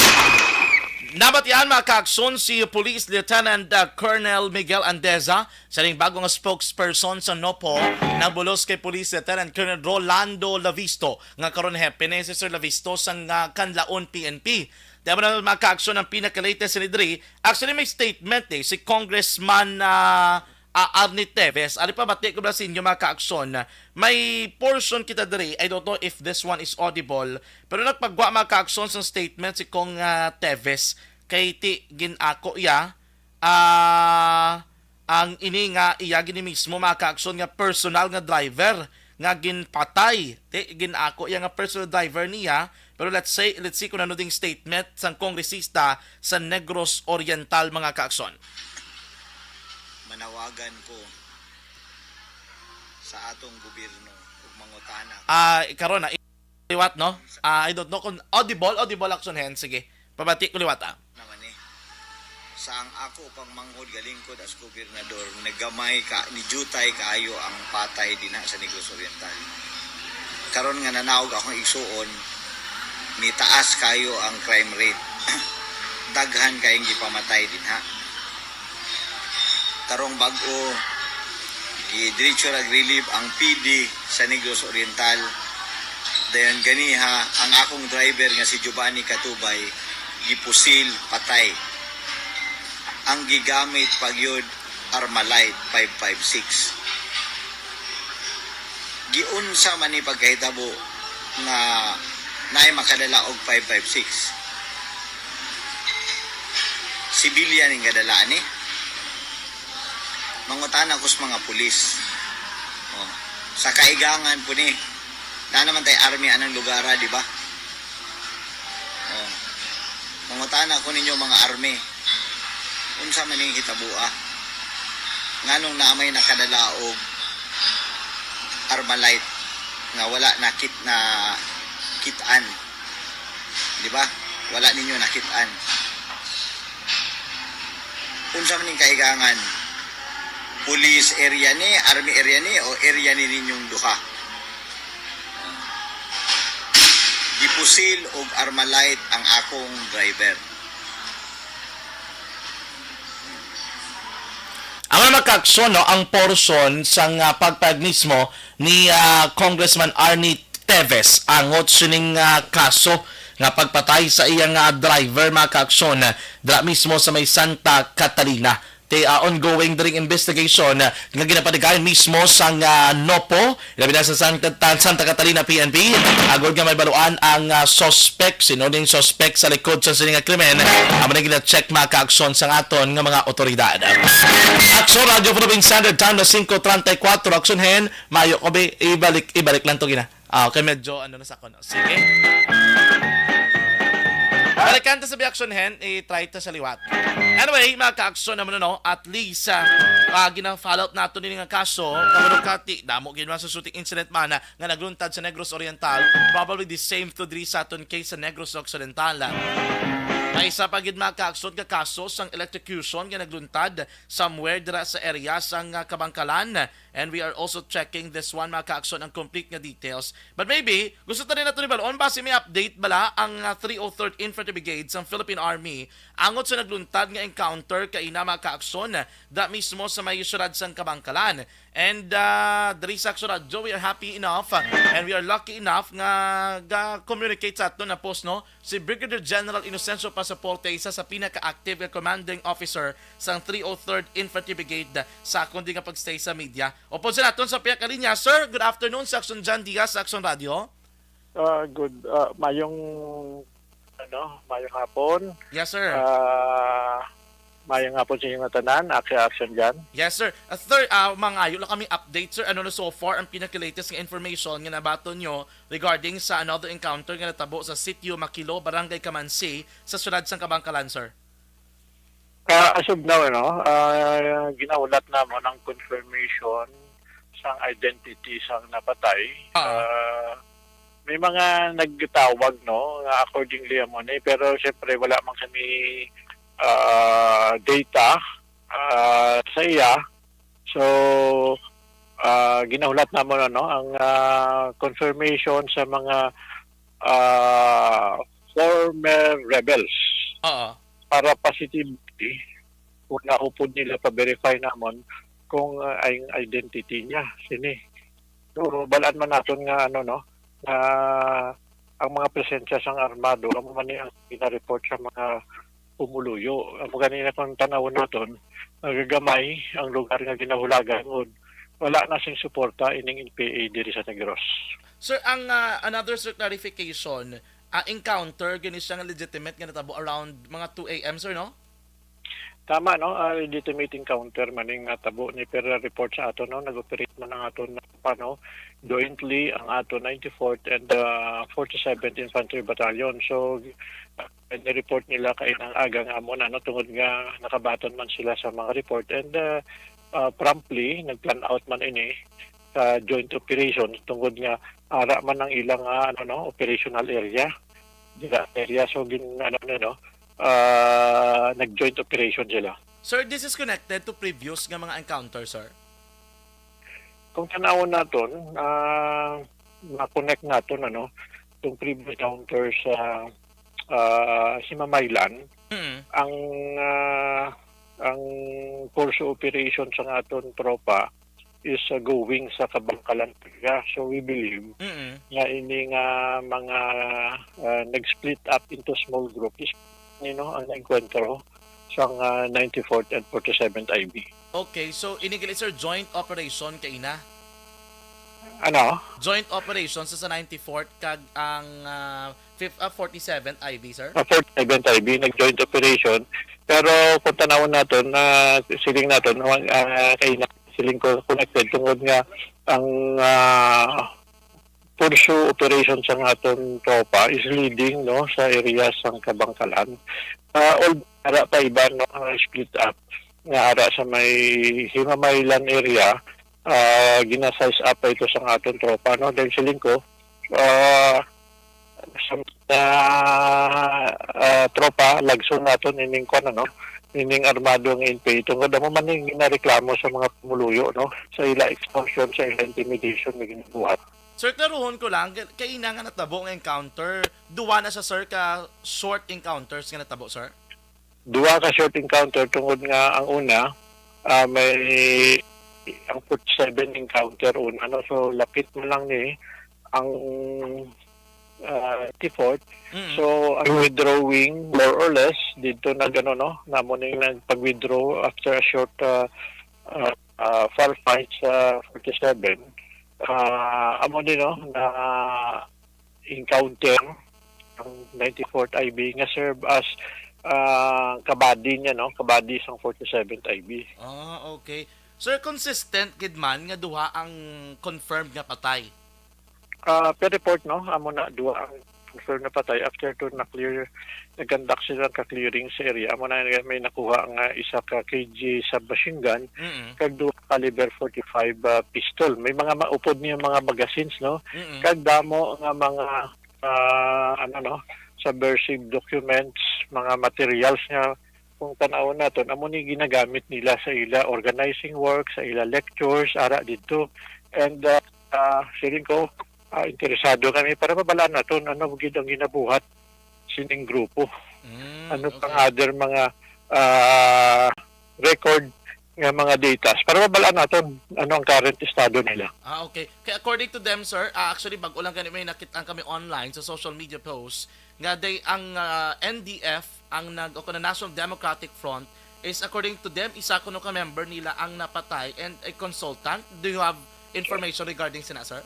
Nabatian, mga kaaksyon, si Police Lieutenant, uh, Colonel Miguel Andeza, sa ning bago nga spokesperson sa NOPO, nagbulos kay Police Lieutenant Colonel Rolando Lavisto, nga karon hepe ni si Sir Lavisto sang, uh, Kanlaon P N P. Di ba na, mga kaaksyon, ang pinaka-latest ni diri? Actually, may statement, eh, si Congressman, uh, ah, Arnie Teves. Ari pa, bati ko ba sa inyo, mga kaaksyon? May portion kita diri. I don't know if this one is audible. Pero nagpagwa, mga kaaksyon, sa statement si Cong, ah, Teves. Kay ti gin-ako iya, ah, ang ini nga iya gini mismo, mga kaaksyon, nga personal nga driver nga ginpatay. Ti gin-ako iya nga personal driver niya. Pero let's say, let's see kung ano ding statement sang kongresista sa Negros Oriental, mga kaaksyon. Manawagan ko sa atong gobyerno ug mangutana. Ah, karon na, liwat, no? Ah, I don't know kung audible, audible, action hand. Sige, pabati ko liwat, ah. Naman, eh. Sa ang ako pang manghod galingkod as gobernador, nagamay ka, nijutay kaayo ang patay dinha sa Negros Oriental. Karon nga nanaog akong igsuon, nitaas kayo ang crime rate. Daghan kayong gipamatay dinha. Karong bag-o, gidiretso ra relieve ang P D sa Negros Oriental. Dayon ganiha, ang akong driver nga si Giovanni Catubay, gipusil, patay. Ang gigamit pa gyud, Armalite five five six. Giunsa man ni pagkahitabo nga naay makadala og five five six? Sibilyan ning kadala ni. Mangutana ko sa mga pulis. Oh, sa Kaigangan po ni. Na naman tay army anang lugara, di ba? Oh. Mangutana ko ninyo, mga army. Unsa man ning hitabo, ah? Nganong naa may nakadala og Armalite nga wala nakit na kitaan? Di ba? Wala ninyo nakitaan. Unsa man ning Kaigangan? Police area ni, army area ni, o area ni ninyong duha? Gipusil og Armalite ang akong driver. Ang mga kaaksyon, no, ang portion sang, ah, pagpahayag mismo ni, ah, Congressman Arnie Teves angot sining, ah, kaso nga pagpatay sa iyang, ah, driver, mga kaaksyon, dira mismo sa may Santa Catalina. Te, ah, ongoing diri investigation, ah, nga ginapadigay mismo sang, ah, NOPO, labi na sa Santa, Santa Catalina P N P, agod nga mahibaluan ang, ah, suspect, sino ning suspect sa likod sa sini nga krimen, amo na gina-check, mga kaaksyon, sang aton nga mga otoridad. Aksyon, Radyo Philippine Standard Time na singko treinta y cuatro. Aksyon, Hen, maayo ko, be, ibalik, ibalik lang to, gina. Ah, okay, medyo ano na sa ako, no? Sige. Balikan ta sa bi, Aksyon, Hen, i-try ta sa liwat. Anyway, mga kaaksyon naman, no, at least, ah, ah, gina-follow up nato nini nga kaso, kabalo ka, ti, damo gid man sa shooting incident man, ah, nga nagluntad sa Negros Oriental, probably the same to diri sa aton case sa Negros Occidental. May isa pa gid, mga kaaksyon, nga kaso sang electrocution nga nagluntad somewhere dira sa area sang, ah, Kabangkalan. And we are also checking this one, mga kaaksyon, ang complete nga details. But maybe, gusto ta rin nato ni balon, basi may update bala ang, ah, three oh third Infantry Brigade sang Philippine Army angot sa nagluntad nga encounter kaina, mga kaaksyon, da mismo sa may syudad sang Kabangkalan. And, ah, diri sa Aksyon Radyo, we are happy enough, ah, and we are lucky enough nga ga-communicate sa aton na post, no? Si Brigadier General Inocencio Pasaporte, isa sa pinaka-active nga commanding officer sang three oh third Infantry Brigade, sa akon di nga pag-stay sa media. Upod sa naton sa pihak nga linya, sir, good afternoon sa Aksyon Jan Diaz sa Aksyon Radio. Ah, good. Ah, mayong, ano, mayong hapon. Yes, sir. Ah, mayong hapon sa inyo nga tanan, Aksyon, Aksyon Jan. Yes, sir. Ah, sir, ah, mangayo lang kami update, sir. Ano na so far ang pinaka-latest nga information nga nabaton nyo regarding sa another encounter nga natabo sa Sitio Makilo, Barangay Kamansi, sa siyudad sang Kabangkalan, sir? Ah, as of now, ano, ah, ginahulat namon ang confirmation sang identity sang napatay. Ah. Ah, may mga nagtawag, no, nga accordingly amo ni, pero syempre wala man kami ah, data ah, sa iya. So, ah, ginahulat namon, ano, ang ah, confirmation sa mga ah, former rebels Oo. para positively, kung naupod nila, pa-verify namon kung ah, ang identity niya sini. So, balaan man naton nga, ano, no, nga ang mga presensya sang armado, amo man ni ang gina-report sa mga pumuluyo. Amo gani na kung tanawon naton, nagagamay ang lugar nga ginahulagan, ug wala na sing suporta ining N P A diri sa Negros. Sir, ang ah, another, sir, clarification, ah, encounter gani siya nga legitimate nga natabo around mga two A M, sir, no? Tama, no? Ah, legitimate encounter man ning natabo ni, per report sa aton, no? Nag-operate man ang aton, ano, jointly ang aton ninety-fourth and ah, forty-seventh Infantry Battalion. So, ah, ni-report nila kainang aga nga amo na, no, tungod nga nakabaton man sila sa mga report, and ah, ah, promptly nag-plan out man ini sa joint operation tungod nga ara man ang ilang ah, ano, no, operational area, dira area. So, gin ano, no, no, ah, nag-joint operation sila. Sir, this is connected to previous nga mga encounter, sir? Kung tanawon naton, ah, ma-connect naton, ano, itong previous encounter sa, ah, Himamaylan, Mm. ang, ah, ang course of operation sa aton tropa is, ah, going sa Kabangkalan area. So, we believe Mm. nga ini nga mga, ah, nag-split up into small group is, you know, ang enkwentro sa, ah, ninety-fourth and forty-seventh I B. Okay, so ini gali, sir, joint operation kaina? Ano? Joint operation sa, sa ninety-fourth kag ang, ah, fifth, ah, forty-seventh I B, sir? Ah, forty-seventh I B, nag-joint operation. Pero kung tanawon naton, ah, siling naton, ah, kay na, siling ko connected tungod nga ang, ah, pursue operation sa aton tropa is leading, no, sa area sang Kabangkalan. Ah, although ara pa iba, no, nga split up nga ara sa may Himamaylan area, ah, gina-size up pa ito sa aton tropa, no, dahil siling ko, ah, sa, ah, ah, tropa, lagson naton ining kwan, ano, ining armado nga N P A. Tungod amo man ning ginareklamo sa mga pumuluyo, no, sa ila extortion, sa ila intimidation nga ginabuhat. Sir, klaruhon ko lang, kay, kaina nga natabo nga encounter, duwa na siya, sir, ka short encounters nga natabo, sir? Duwa ka short encounter tungod nga ang una, ah, may ang forty-seven encounter una, no? So, lapit mo lang ni ang, ah, ninety-fourth. Mm. So, ang withdrawing, more or less, dito nag, ano, no? Namo ning nagpag-withdraw after a short, ah, ah, ah, far fight sa forty-seven. Ah, amo din, no, na encounter ang ninety-fourth I B nga serve as, ah, kabady niya, no? Kabady sang forty-seventh I B. Ah, okay. Sir, consistent gid man nga duha ang confirmed nga patay? Ah, per report, no, amo na duha ang confirmed na patay after to na-clear, nag-conduct sila ka clearing sa area. Amo na nga may nakuha nga isa ka K G submachine gun, Mm. kag duha caliber forty-five, ah, pistol. May mga maupod niya mga magazines, no? Mm. Kag damo nga mga, ah, ano, no, subversive documents, mga materials nga kung tan-awon naton, amo ni ginagamit nila sa ila organizing work, sa ila lectures, ara didto. And, ah, ah, siling ko, ah, interesado kami para mabalaan naton ano gid ang ginabuhat sining grupo. Mm, Ano pang okay. other mga, ah, record nga mga datas para mabalaan naton ano ang current estado nila. Ah, okay. Kay according to them, sir, ah, actually, bag-o lang gani may nakit-an kami online sa social media posts nga day ang, ah, N D F ang nag-, o kuno National Democratic Front is, according to them, isa kuno ka member nila ang napatay and a consultant. Do you have information regarding sina, sir?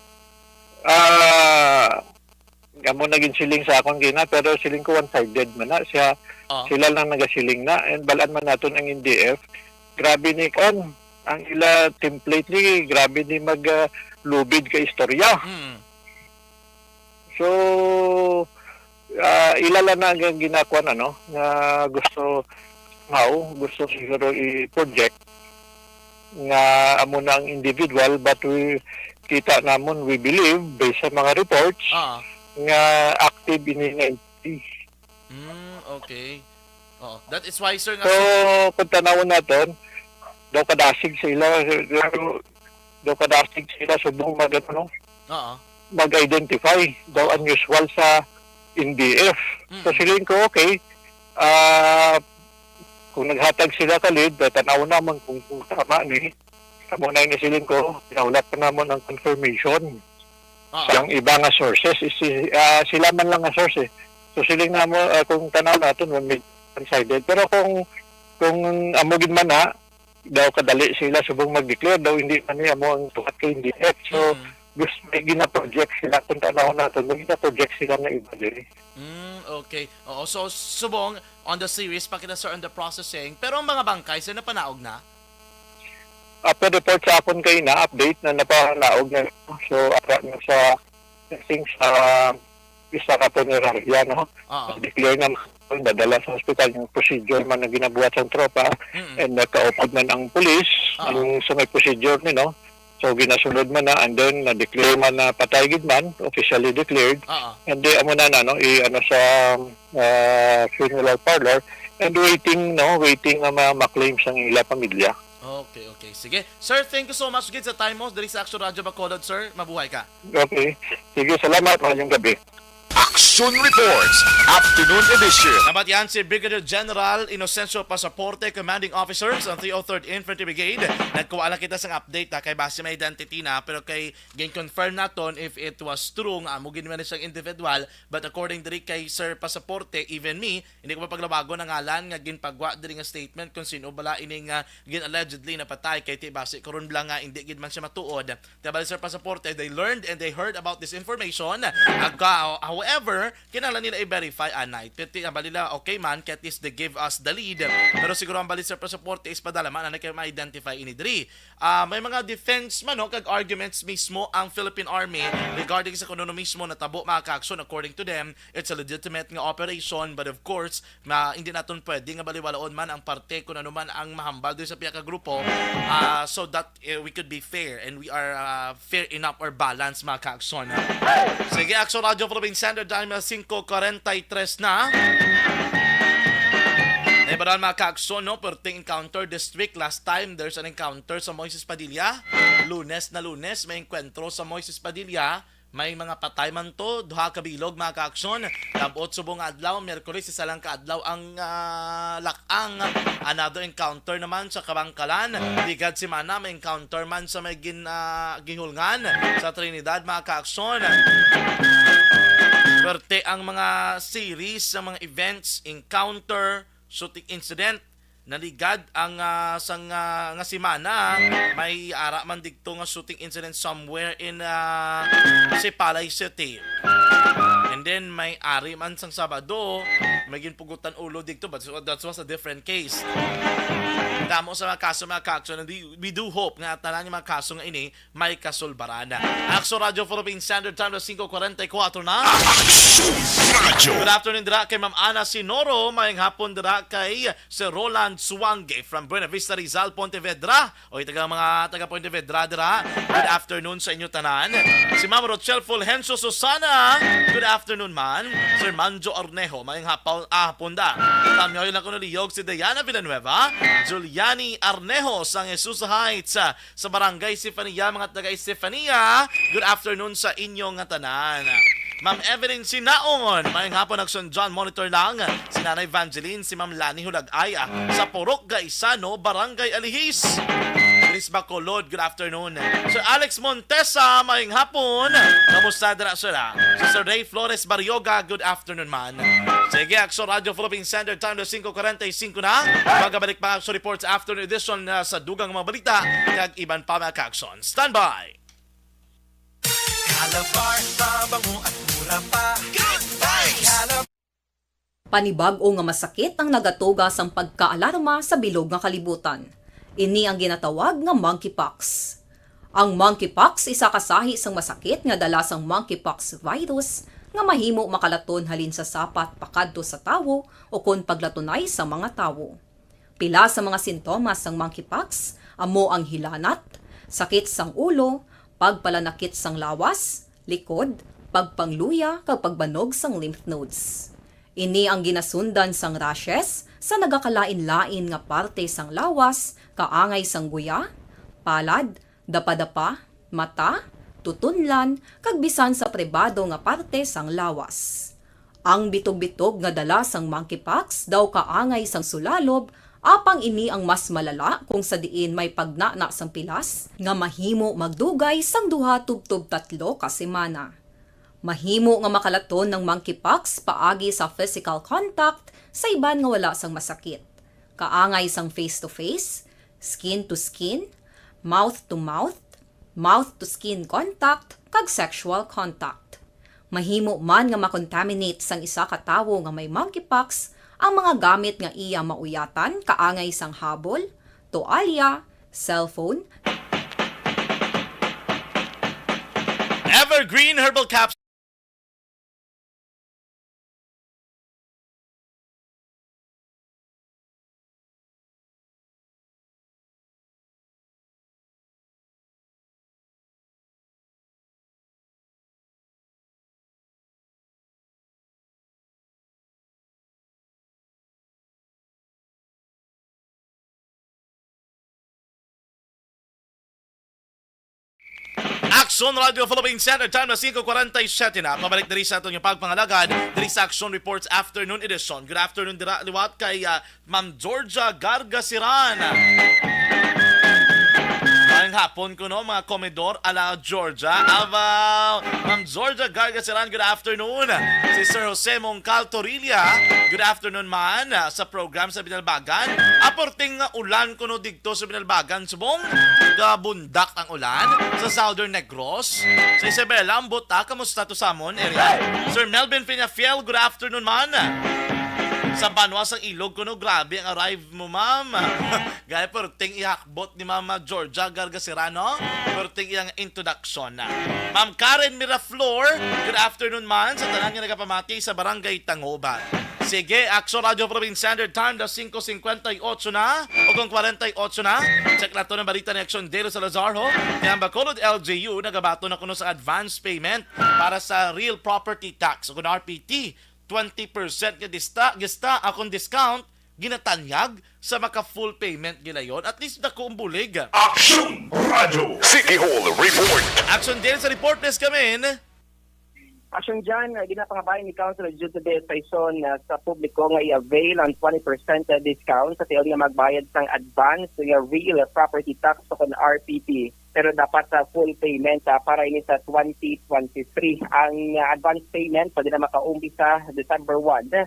Ah, amo na gid siling sa akon gina, pero siling ko one-sided man na siya. Oh. Sila lang nagasiling na, and balaan man naton ang N D F. Grabe ni kan ang ila template ni, grabe ni mag, ah, lubid ka istorya. Mm. So, ah, ila lang na ang ginakuan, ano, nga gusto, somehow, gusto siguro i-project nga amo na ang individual, but we, kita namon, we believe, based sa mga reports, Ah. nga active ini nga entity. Mm, okay. Oo. That is why, sir, nga So, kung tanawon naton, daw kadasig sila, daw kadasig sila subong mag, ano, no? Oo. Mag-identify. Daw Oo. unusual sa N D F. Mm. So, siling ko, okay, ah, kung naghatag sila ka lead, eh, tanaw naman kung, kung tama ni, amo na yung siling ko, pinaulat pa naman ang confirmation Ah. sa iba nga sources. Is, ah, sila man lang nga source, eh. So, siling na mo, ah, kung tanaw natin, one-sided. Pero kung, kung amo gid man na, daw kadali sila subong mag-declare, daw hindi man niya mo ang tuhat kay N D F. So, Mm. gusto, may gina-project sila. Kung tanaw natin, may gina-project sila na iba diri. Mm, okay. Oo, so, subong, on the series pa kita, sir, on the processing. Pero ang mga bangkay, sir, napanaog na? Ah, per report sa akon kay na-update na napanaog na. So, ara na sa sing sa isa ka punerarya, no? Oo. Declare na nadala sa hospital yung procedure man na ginabuhat sa tropa Mm. and nagkaupod man ang pulis, Oo. yung sa may procedure ni, no? So, ginasunod man na and then na-declare man na patay gid man, officially declared. Oo. And di amo na na, no? I, ano, sa, ah, funeral parlor and waiting, no? Waiting nga ma-, ma-claim sang ila pamilya. Okay, okay. Sige. Sir, thank you so much gid sa time mo diri sa Action Radio Bacolod, sir. Mabuhay ka. Okay. Sige, salamat. Maayong gabi. Action Reports, Afternoon Edition. Nabatian si Brigadier General Inocencio Pasaporte, Commanding Officer sa three oh third Infantry Brigade. Nagkuha lang kita sang update, ha, kay basi may identity na, pero kay gin-confirm naton if it was true nga amo gid man siyang individual. But according diri kay Sir Pasaporte, even me, hindi ko mapaglabagon ang ngalan nga ginpagwa diri nga statement kung sino bala ining, ah, gin-allegedly napatay, kay ti basi karon lang nga hindi gid man siya matuod. Kay bali, Sir Pasaporte, they learned and they heard about this information. Agka, however, kinahanglan nila i-verify anay. Pero ti, ang bali nila, okay man, kay at least they give us the lead. Pero siguro ang bali, Sir Pasaporte, is padala man, anay kay ma-identify ini diri. Ah, may mga defense man, no, kag arguments mismo ang Philippine Army regarding sa kung ano mismo natabo, mga ka-aksyon. According to them, it's a legitimate nga operation, but of course, ma, hindi naton pwede nga baliwalaon man ang parte kung ano man ang mahambal diri sa pihak ka grupo. Ah, so that, eh, we could be fair and we are, ah, fair enough or balanced, mga ka-aksyon. Sige, Action Radio Provincial Standard Time, ah, singko kuwarenta y tres na. Naibaran, mga ka-aksyon, no? Perting encounter this week. Last time, there's an encounter sa Moises Padilla. Lunes na Lunes, may enkwentro sa Moises Padilla. May mga patay man to, duha ka bilog, mga ka-aksyon. Labot subong nga adlaw, Miyerkules, isa lang ka adlaw ang, ah, lak-ang. Another encounter naman sa Kabangkalan. Ligad semana, may encounter man sa may gin-, ah, gihulngan sa Trinidad, mga ka-aksyon. Perte ang mga series sa mga events, encounter, shooting incident. Naligad ang, ah, sang, ah, nga semana, may ara man digto nga shooting incident somewhere in, ah, Sipalay City. And then may ari man sang Sabado, may ginpugutan ulo digto, but that was a different case. Damo sa mga kaso, mga ka-aksyon, and we, we do hope nga tanan nga mga kaso nga ini may kasulbaran. Action Radio Philippine Standard Time, alas singko kuwarenta y kuwatro na. Action Radio. Good afternoon dira kay Ma'am Ana Sinoro, mayang hapon dira kay Sir Roland Suwange from Buena Vista, Rizal, Pontevedra. O, taga mga taga Pontevedra dira. Good afternoon sa inyo tanan. Si Ma'am Rochelle Fulgencio Susana. Good afternoon man. Sir Manjo Arnejo, mayang hapaw, ah, hapon da. Tamyoy lang ko naliyog si Diana Villanueva, Juliani Arnejo sang Jesus Heights, ah, sa Barangay Sifania, mga taga Sifania. Good afternoon sa inyo nga tanan. Ma'am Evelyn Sinaon, mayang hapon, Action John, monitor lang. Si Nanay Evangeline, si Ma'am Lani Hulagay, ah, sa Purok Gaisano, Barangay Alihis. Chris Bacolod, good afternoon. Sir Alex Montesa, mayang hapon. Kamusta dira, sir, ah? Si Sir Ray Flores Barrioga, good afternoon man. Sige, Action Radio Philippine Standard Time, alas singko kuwarenta y singko na. Magabalik pa ang Action Reports Afternoon Edition, ah, sa dugang mga balita kag iban pa, mga ka-aksyon. Standby! Calabar, mabango at mura pa. Good vibes! Calabar. Panibag-o nga masakit ang nagatuga sang pagkaalarma sa bilog nga kalibutan. Ini ang ginatawag nga monkeypox. Ang monkeypox isa ka sahi sang masakit nga dala sang monkeypox virus nga mahimo makalaton halin sa sapat pakadto sa tawo ukon paglatunay sa mga tawo. Pila sa mga sintomas sang monkeypox amo ang hilanat, sakit sang ulo, pagpalanakit sang lawas, likod, pagpangluya, kag pagbanog sang lymph nodes. Ini ang ginasundan sang rashes sa nagakalain-lain nga parte sang lawas, kaangay sang guya, palad, dapadapa, mata, tutunlan, kag bisan sa pribado nga parte sang lawas. Ang bitog-bitog nga dala sang monkeypox daw kaangay sang sulalob, apang ini ang mas malala kung sa diin may pagnana sang pilas nga mahimo magdugay sang duha tubtob tatlo ka semana. Mahimo nga makalaton ang monkeypox paagi sa physical contact sa iban nga wala sang masakit, kaangay sang face-to-face, skin-to-skin, mouth-to-mouth, mouth-to-skin contact, kag sexual contact. Mahimo man nga makontaminate sang isa ka tawo nga may monkeypox ang mga gamit nga iya mauyatan, kaangay sang habol, toalya, cellphone, Evergreen Herbal Capsule. Aksyon Radio Philippine Standard Time na singko kwarenta y siyete na. Pabalik diri sa aton nga pagpangalagad diri sa Aksyon Reports Afternoon Edition. Good afternoon dira liwat kay, ah, Ma'am Georgia Gargasiran. Maayong hapon kuno, mga komedor ala Georgia. Aba, Ma'am Georgia Gargasiran, good afternoon. Si Sir Jose Mongcal Torilla, good afternoon man, ah, sa program sa Binalbagan. Aporting nga ulan kuno digto sa Binalbagan, subong gabundak ang ulan sa Southern Negros. Sa Isabela, ang buta, kamusta to sa amon area? Sir Melvin Peñafiel, good afternoon man. Sa banwa sang Ilog kuno, grabe ang arrive mo, ma'am. Gaya perting ihakbot ni Mama Georgia Gargasirano, perting iyang introduction na. Ma'am Karen Miraflor, good afternoon man sa tanan nga nagapamati sa Barangay Tangoba. Sige, Aksyon Radio Province Standard Time, alas singko singkwenta y otso na, o kung kwarenta y otso na. Check nato ang balita ni Aksyon Delo Salazar, ho. Kaya ang Bacolod L G U nagabaton na kuno sa advance payment para sa real property tax o kung R P T. Twenty percent nga dista, gista, akong discount, ginatanyag sa maka full payment gilayon. At least dako ang bulig. Aksyon Radio City Hall Report. Aksyon din sa report, please, kami. Aksyon dyan, uh, ginapangabay ni Councilor Jude Saison, uh, sa publiko nga i-avail ang twenty percent discount sa tiil nga magbayad sang advance nga real property tax o kon R P T. Pero dapat sa full payment, uh, para ini sa twenty twenty-three. Ang, uh, advance payment pwede na makaumpisa December one, uh,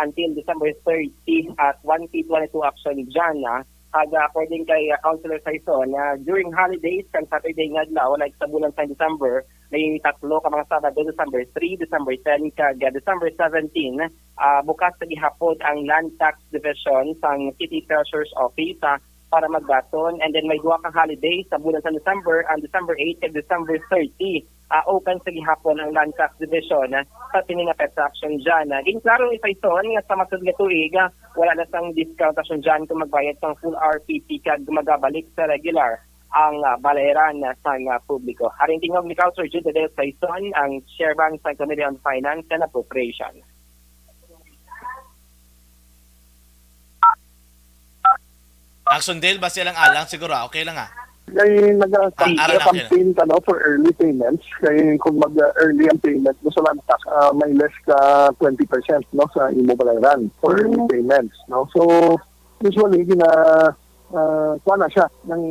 until December thirty, uh, twenty twenty-two, Aksyon dyan, uh, Kag, ah, according kay, ah, Councilor Saison, ah, during holidays, kang Saturday nga adlaw, like sa bulan sa December, may tatlo ka mga Sabado, December three, December ten, kag, ah, December seventeen, ah, bukas sa gihapon ang Land Tax Division sang City Treasurer's Office, ah, para magbaton. And then may duha ka holiday sa bulan sa December, ang December eight kag December thirty. Ah, open sa gihapon ang Land Tax Division, ah, sa sini nga petsa, Aksyon dyan. Ah, ginklaro ni Saison nga sa masunod nga tuig, ah, wala na sang discount, Aksyon dyan, kung magbayad sang full R P T kag magabalik sa regular ang, ah, bayaran sang, ah, publiko. Aring tingog ni Councilor Jude Del Saison, ang chairman sang Committee on Finance and Appropriation. Aksyon Dale, basi lang alang siguro, ah. Okay lang, ah. Kay naga-, Ah, ara na, okay na. Campaign ka, no, for early payments. Kay kung mag-early ang payment mo sa Lantac, ah, may less ka twenty percent, no, sa imo bayaran for early Mm. payments, no. So, usually, gina-, ah, kuha na siya, nang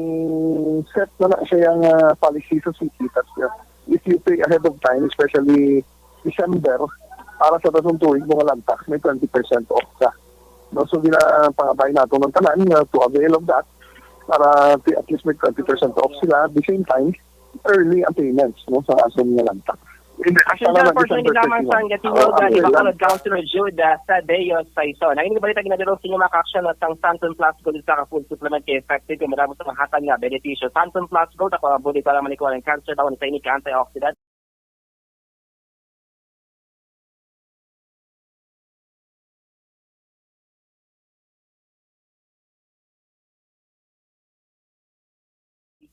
set na na siya yung, ah, policy sa city. Tas, ah, if you pay ahead of time, especially December, para sa datong tuig, mga Lantac, may twenty percent off ka. No, so, gina-, pangabay nato ng tanan nga to avail of that para ti-, at least may twenty percent off sila. At the same time, early ang payments, no, sa aton nga Lantac. Hindi, Aksyon sana dyan, lang Unfortunately December lamang thirty-one. Sa Gatineau, Ah, di okay ba lang. Kalod Councilor Jude, ah, Tadeo Saison. Ang inyong balita, ginadalo sa inyo, mga kaaksyon, at ang Santon Plus Gold sa ka-food supplement kay effective kay madamo sa mahatag nga benepisyo. Santon Plus Gold, ako ang buli para malikuan ang cancer, bawal sa ini ka antioxidant.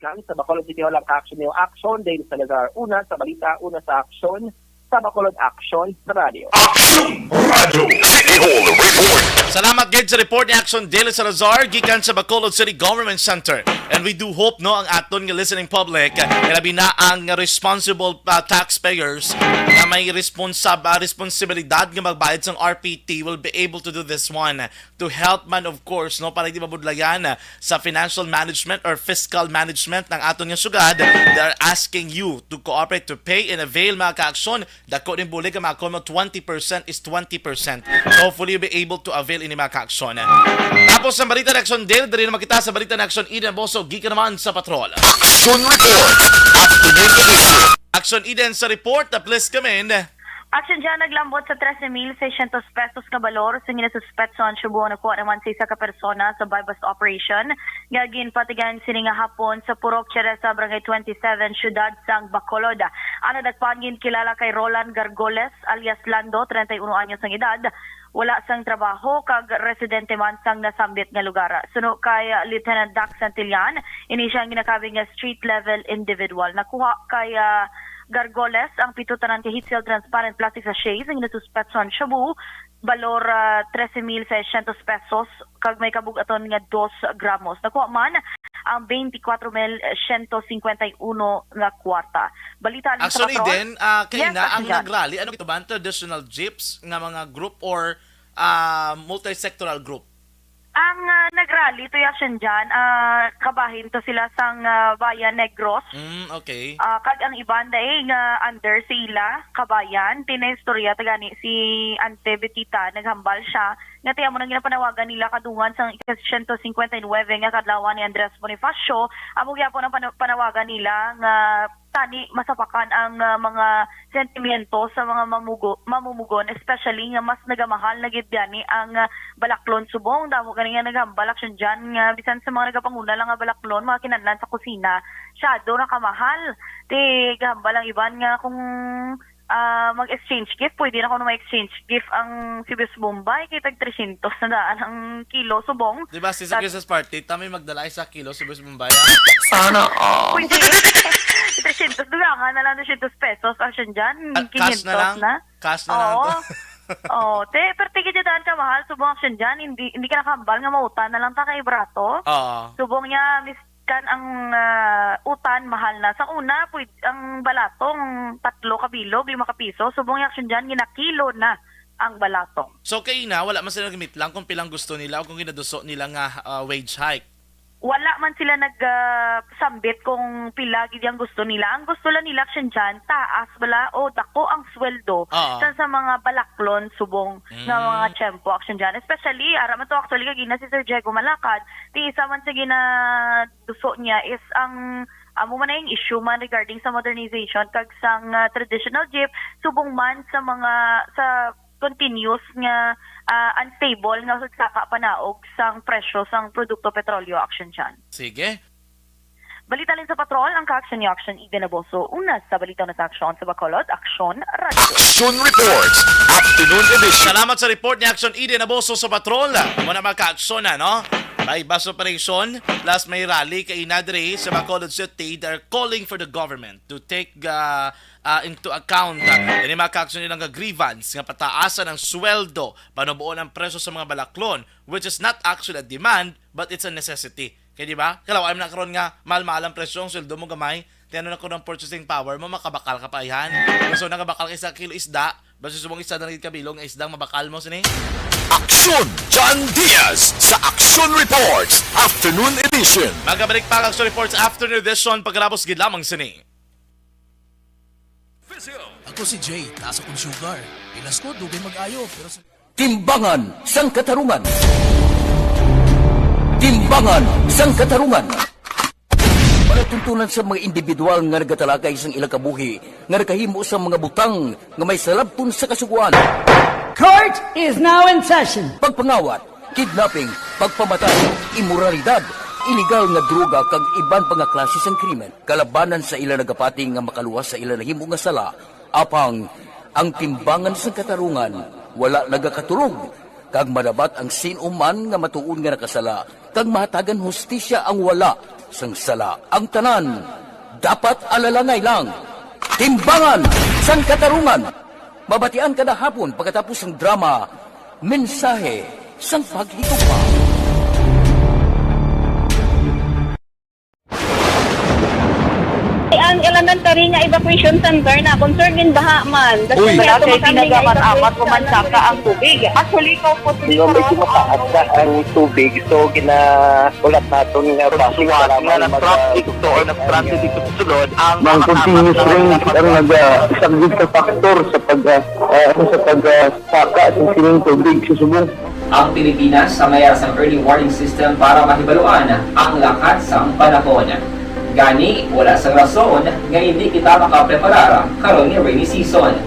Ikan sa Bacolod City Hall ang kaaksyon niyo. Aksyon din sa lugar. Una sa balita, una sa aksyon. Sa Bacolod, aksyon sa radyo. Aksyon Radyo City Hall Report. Salamat gid sa report ni Aksyon Dale Salazar gikan sa Bacolod City Government Center. And we do hope, no, ang aton nga listening public, eh, labi na ang responsible, ah, taxpayers nga may responsab-, ah, responsibilidad nga magbayad sang R P T will be able to do this one to help man, of course, no, para di mabudlayan, ah, sa financial management or fiscal management ng aton nga syudad. They're asking you to cooperate, to pay and avail, mga kaaksyon. Dako din bulig ang mga kono, twenty percent is twenty percent. So, hopefully, you'll be able to avail ini, mga kaaksyon. Tapos ang balita, Reaction Dale, diri naman kita sa balita ni Action Eden Boso, gikan naman sa patrol. Action Report. Afternoon Edition. Action Eden sa report, please come in. Action dyan, naglambot sa trese mil seiscientos pesos nga balor sa ginasuspetso ang Cebu, nakuha naman sa isa ka persona sa buy-bust operation nga ginpatigayon sini nga hapon sa Purok Cheresa, Barangay twenty-seven, Siyudad sang Bacolod. Ang nadakpan ginkilala kay Roland Gargoles alias Lando, treinta y uno anyos ang edad, wala sang trabaho kag residente man sang nasambit nga lugar. Suno kay Lieutenant Dax Santillan, ini siya ang ginakabig nga street level individual. Nakuha kay, ah, Gargoles, ang pito tanan ka heat-sealed transparent plastic sachets nga nasuspetso sang shabu, balor, ah, trese mil seiscientos pesos, kag may kabug-aton nga dos gramos. Nakuha man ang twenty-four mil siyento cincuenta y uno nga kwarta. Balita halin sa Actually, patrol. Then, ah, Yes, kaina, ang Action Jan. Nagrally, ano ito ba? Traditional jeeps nga mga group or, ah, multi-sectoral group? Ang, ah, nagrally to, Action Jan, ah, kabahin to sila sang, ah, Bayan Negros. Mm, okay. Ah, kag ang iban day nga under sa ila kabayan, tinaistorya ta gani si Ante Betita, naghambal siya nga ti amo nang ginapanawagan nila kadungan sang ika-siyento cincuenta y nuebe nga kadlawan ni Andres Bonifacio, amo gyapon ang pana-, panawagan nila nga tani masapakan ang, ah, mga sentimiento sa mga mamugo-, mamumugon, especially nga mas nagamahal na gid gani ang, ah, balaklon subong. Damo gani nga naghambal, Action Jan, nga bisan sa mga nagapanguna lang nga balaklon, mga kinahanglan sa kusina, syado na kamahal. Ti gahambal ang iban nga kung, ah, mag-exchange gift, pwede na kuno ma-exchange gift ang sibuyas Bombay, kay tag trescientos na daan ang kilo subong. Di ba, si sa Christmas party, ta may magdala sa kilo sibuyas Bombay, ha? Sana all. Pwede. Trescientos, dugangan na lang, dosyentos pesos, Action Jan, Ah, cash na lang? Quinientos na. Cash na lang Oo. to. Oo, te, pero tigid daan ka mahal, subong, Action Jan, hindi, hindi ka nakahambal nga mautan na lang ta kay barato. Oo. Subong niya, miskan ang, ah, utan, mahal na. Sa una, pwed-, ang balatong tatlo ka bilog, lima ka piso. Subong niya, Action Jan, ginakilo na ang balatong. So, kaina, wala man sila nagmitlang kung pilang gusto nila o kung ginaduso nila nga, ah, wage hike? Wala man sila nag, ah, sambit kung pila gid ang gusto nila. Ang gusto lang nila, Action Jan, taas bala o dako ang sweldo Oo. sa, sa mga balaklon subong nga Mm. mga tiyempo, Action Jan. Especially, ara man to, actually, kagina si Sir Diego Malakad, ti isa man sa ginaduso niya is ang, amo man na yung issue man regarding sa modernization kag sang, ah, traditional jeep, subong man sa mga, sa continuous nga, ah, unstable nga pagsaka panaog sang presyo sang produkto petrolyo, Action Jan. Sige. Balita halin sa patrol, ang ka-action ni Action Eden Aboso. Una sa balita na sa aksyon sa Bacolod, Action Radio. Action Reports, Afternoon Edition. Salamat sa report ni Action Eden Aboso sa patrol. Amo na mga ka-aksyon na, no? May bus operation, plus may rally kaina diri sa Bacolod City. They're calling for the government to take, uh, uh, into account, uh, ini mga ka-aksyon nilang nga grievance nga pataasan ang sweldo, panuboon ang presyo sa mga balaklon, which is not actually a demand, but it's a necessity. Kay di ba? Kalaw-an man na karon nga mahal-mahal ang presyo, ang sweldo mo gamay, ti ano na kuno ang purchasing power mo, makabakal ka pa ayhan. So, nagabakal ka sa kilo isda, basta subong isda na gid kabilog nga isda, mabakal mo sini. Aksyon, John Diaz sa Aksyon Reports Afternoon Edition. Magabalik pa ang Aksyon Reports Afternoon Edition pagkatapos gid lamang sini. Ako si Jay, taas akong sugar. Pilas ko, dugay mag-ayo, pero sa Timbangan sang Katarungan. Timbangan sang Katarungan. Palatuntunan sa mga individual nga nagatalakay sang ilang kabuhi nga nakahimo sa mga butang nga may salabton sa Kasugoan. Court is now in session. Pagpangawat, kidnapping, pagpamatay, imoralidad, iligal nga droga kag iban pa nga klase sang krimen kalabanan sa ila nagapati nga makaluwas sa ila nahimo nga sala. Apang ang timbangan sang katarungan wala nagakaturog, kag madabat ang sin-o man nga matuod nga nakasala, kag mahatagan hustisya ang wala sang sala. Ang tanan dapat alalangay lang. Timbangan sang Katarungan. Mabatian kada hapon pagkatapos sang drama, Mensahe sang Paghigugma. Ang elementary nga evacuation center na concern in baha man. Uy. Wala kay ginagamit-amat, pumansaka ang tubig. Actually, ikaw po, Di ba, medyo mataas na ang tubig, so gina-, ulat naton nga traffic, suwat nga nag-traffic to or nag-transit dito sa sulod, ang mga continuous rain ang nag-, ah, isa gid sa factor sa pag, ah, ah, ano, sa pag, ah, saka sa sining tubig sa subong. Ang Pilipinas sa mayara sang early warning system para mahibaluan ang lakat sang panahon. Gani, wala sang rason nga hindi kita makapreparar karon nga rainy season.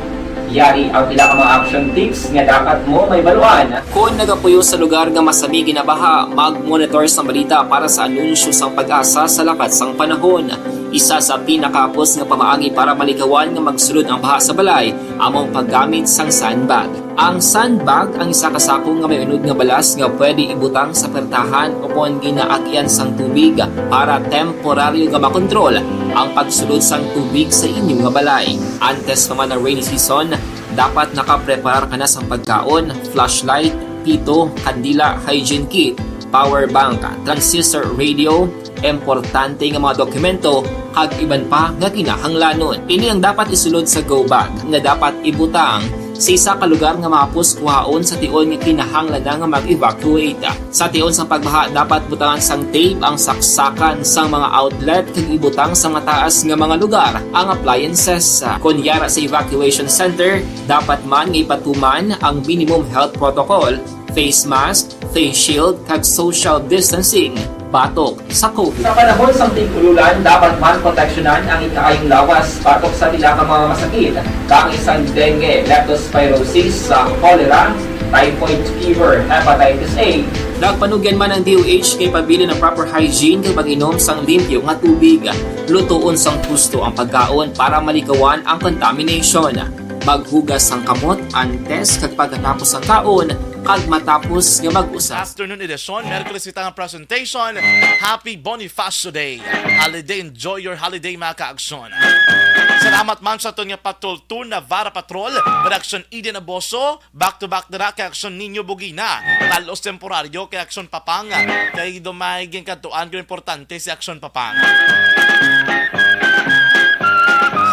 Yari ang pila ka mga action tips nga dapat mo mahibaluan. Kon nagapuyo sa lugar nga masami ginabaha, mag-monitor sang balita para sa anunsyo sang PAGASA sa lakat sang panahon. Isa sa pinakahapos nga pamaagi para malikawan nga magsulod ang baha sa balay amo ang paggamit sang sandbag. Ang sandbag ang isa ka sako nga may unod nga balas nga pwede ibutang sa pertahan ukon ginaagyan sang tubig para temporaryo nga makontrol ang pagsulod sang tubig sa inyo nga balay. Antes pa man ang rainy season, dapat nakapreparar ka na sang pagkaon, flashlight, pito, kandila, hygiene kit, power bank, transistor radio, importante nga mga dokumento, kag iban pa nga kinahanglanon. Ini ang dapat isulod sa go bag nga dapat ibutang sa isa ka lugar nga mahapos kuhaon sa tion nga kinahanglan na nga mag-evacuate. Sa tion sang pagbaha, dapat butangan sang tape ang saksakan sang mga outlet kag ibutang sa mataas nga mga lugar ang appliances. Kon yara sa evacuation center, dapat man nga ipatuman ang minimum health protocol, face mask, face shield, kag social distancing batok sa COVID. Sa panahon sang tig-ululan, dapat man proteksyonan ang ikaayong lawas batok sa pila ka mga masakit, kaangay sang dengue, leptospirosis, sa cholera, typhoid fever, hepatitis A. Nagpanugyan man ang D O H kay pabilin ang proper hygiene kag pag-inom sang limpyo nga tubig. Lutoon sang husto ang pagkaon para malikawan ang contamination. Maghugas sang kamot antes kag pagkatapos sang kaon kag matapos nga mag-usab. Afternoon edition, Merkules kita nga presentation. Happy Bonifacio Day. Holiday, enjoy your holiday, mga kaaksyon. Salamat man sa aton nga patrol two, Navarra Patrol, Reaksyon Eden Aboso, back to back dira kay Aksyon Niño Bugina, Carlos Temporario kay Aksyon Papang, kay Dumay Ginkantuan, kay importante si Aksyon Papang.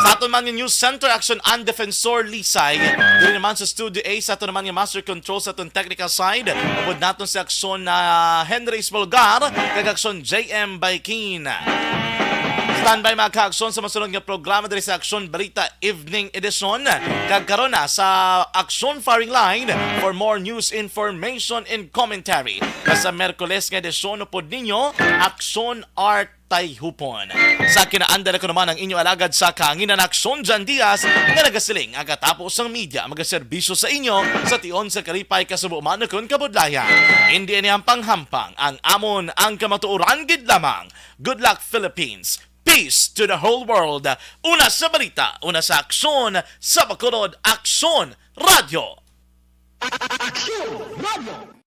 Sa aton man nga news center, Aksyon An Defensor Lisay, diri naman sa Studio A, sa aton naman nga master control sa aton technical side, upod naton si Aksyon na Henry Espolgar, kag Aksyon J M Baikin. Standby, mga kaaksyon, sa masunod nga programa diri sa Aksyon Balita Evening Edition. Kag karon na sa Aksyon Firing Line for more news, information, and commentary. Sa Merkules nga edisyon, upod ninyo, Aksyon Art Tayhupon. Sa kinaandar ko naman ang inyo alagad sa kahanginan, Aksyon Jan Diaz, nga nagasiling ang katapo sang media magaserbisyo sa inyo sa tion sa kalipay, kasubo man ukon kabudlayan. Hindi ini ang panghampang, ang amon ang kamatuoran gid lamang. Good luck, Philippines. Peace to the whole world. Una sa balita, una sa aksyon, sa Bacolod, Aksyon Radyo. Aksyon Radyo.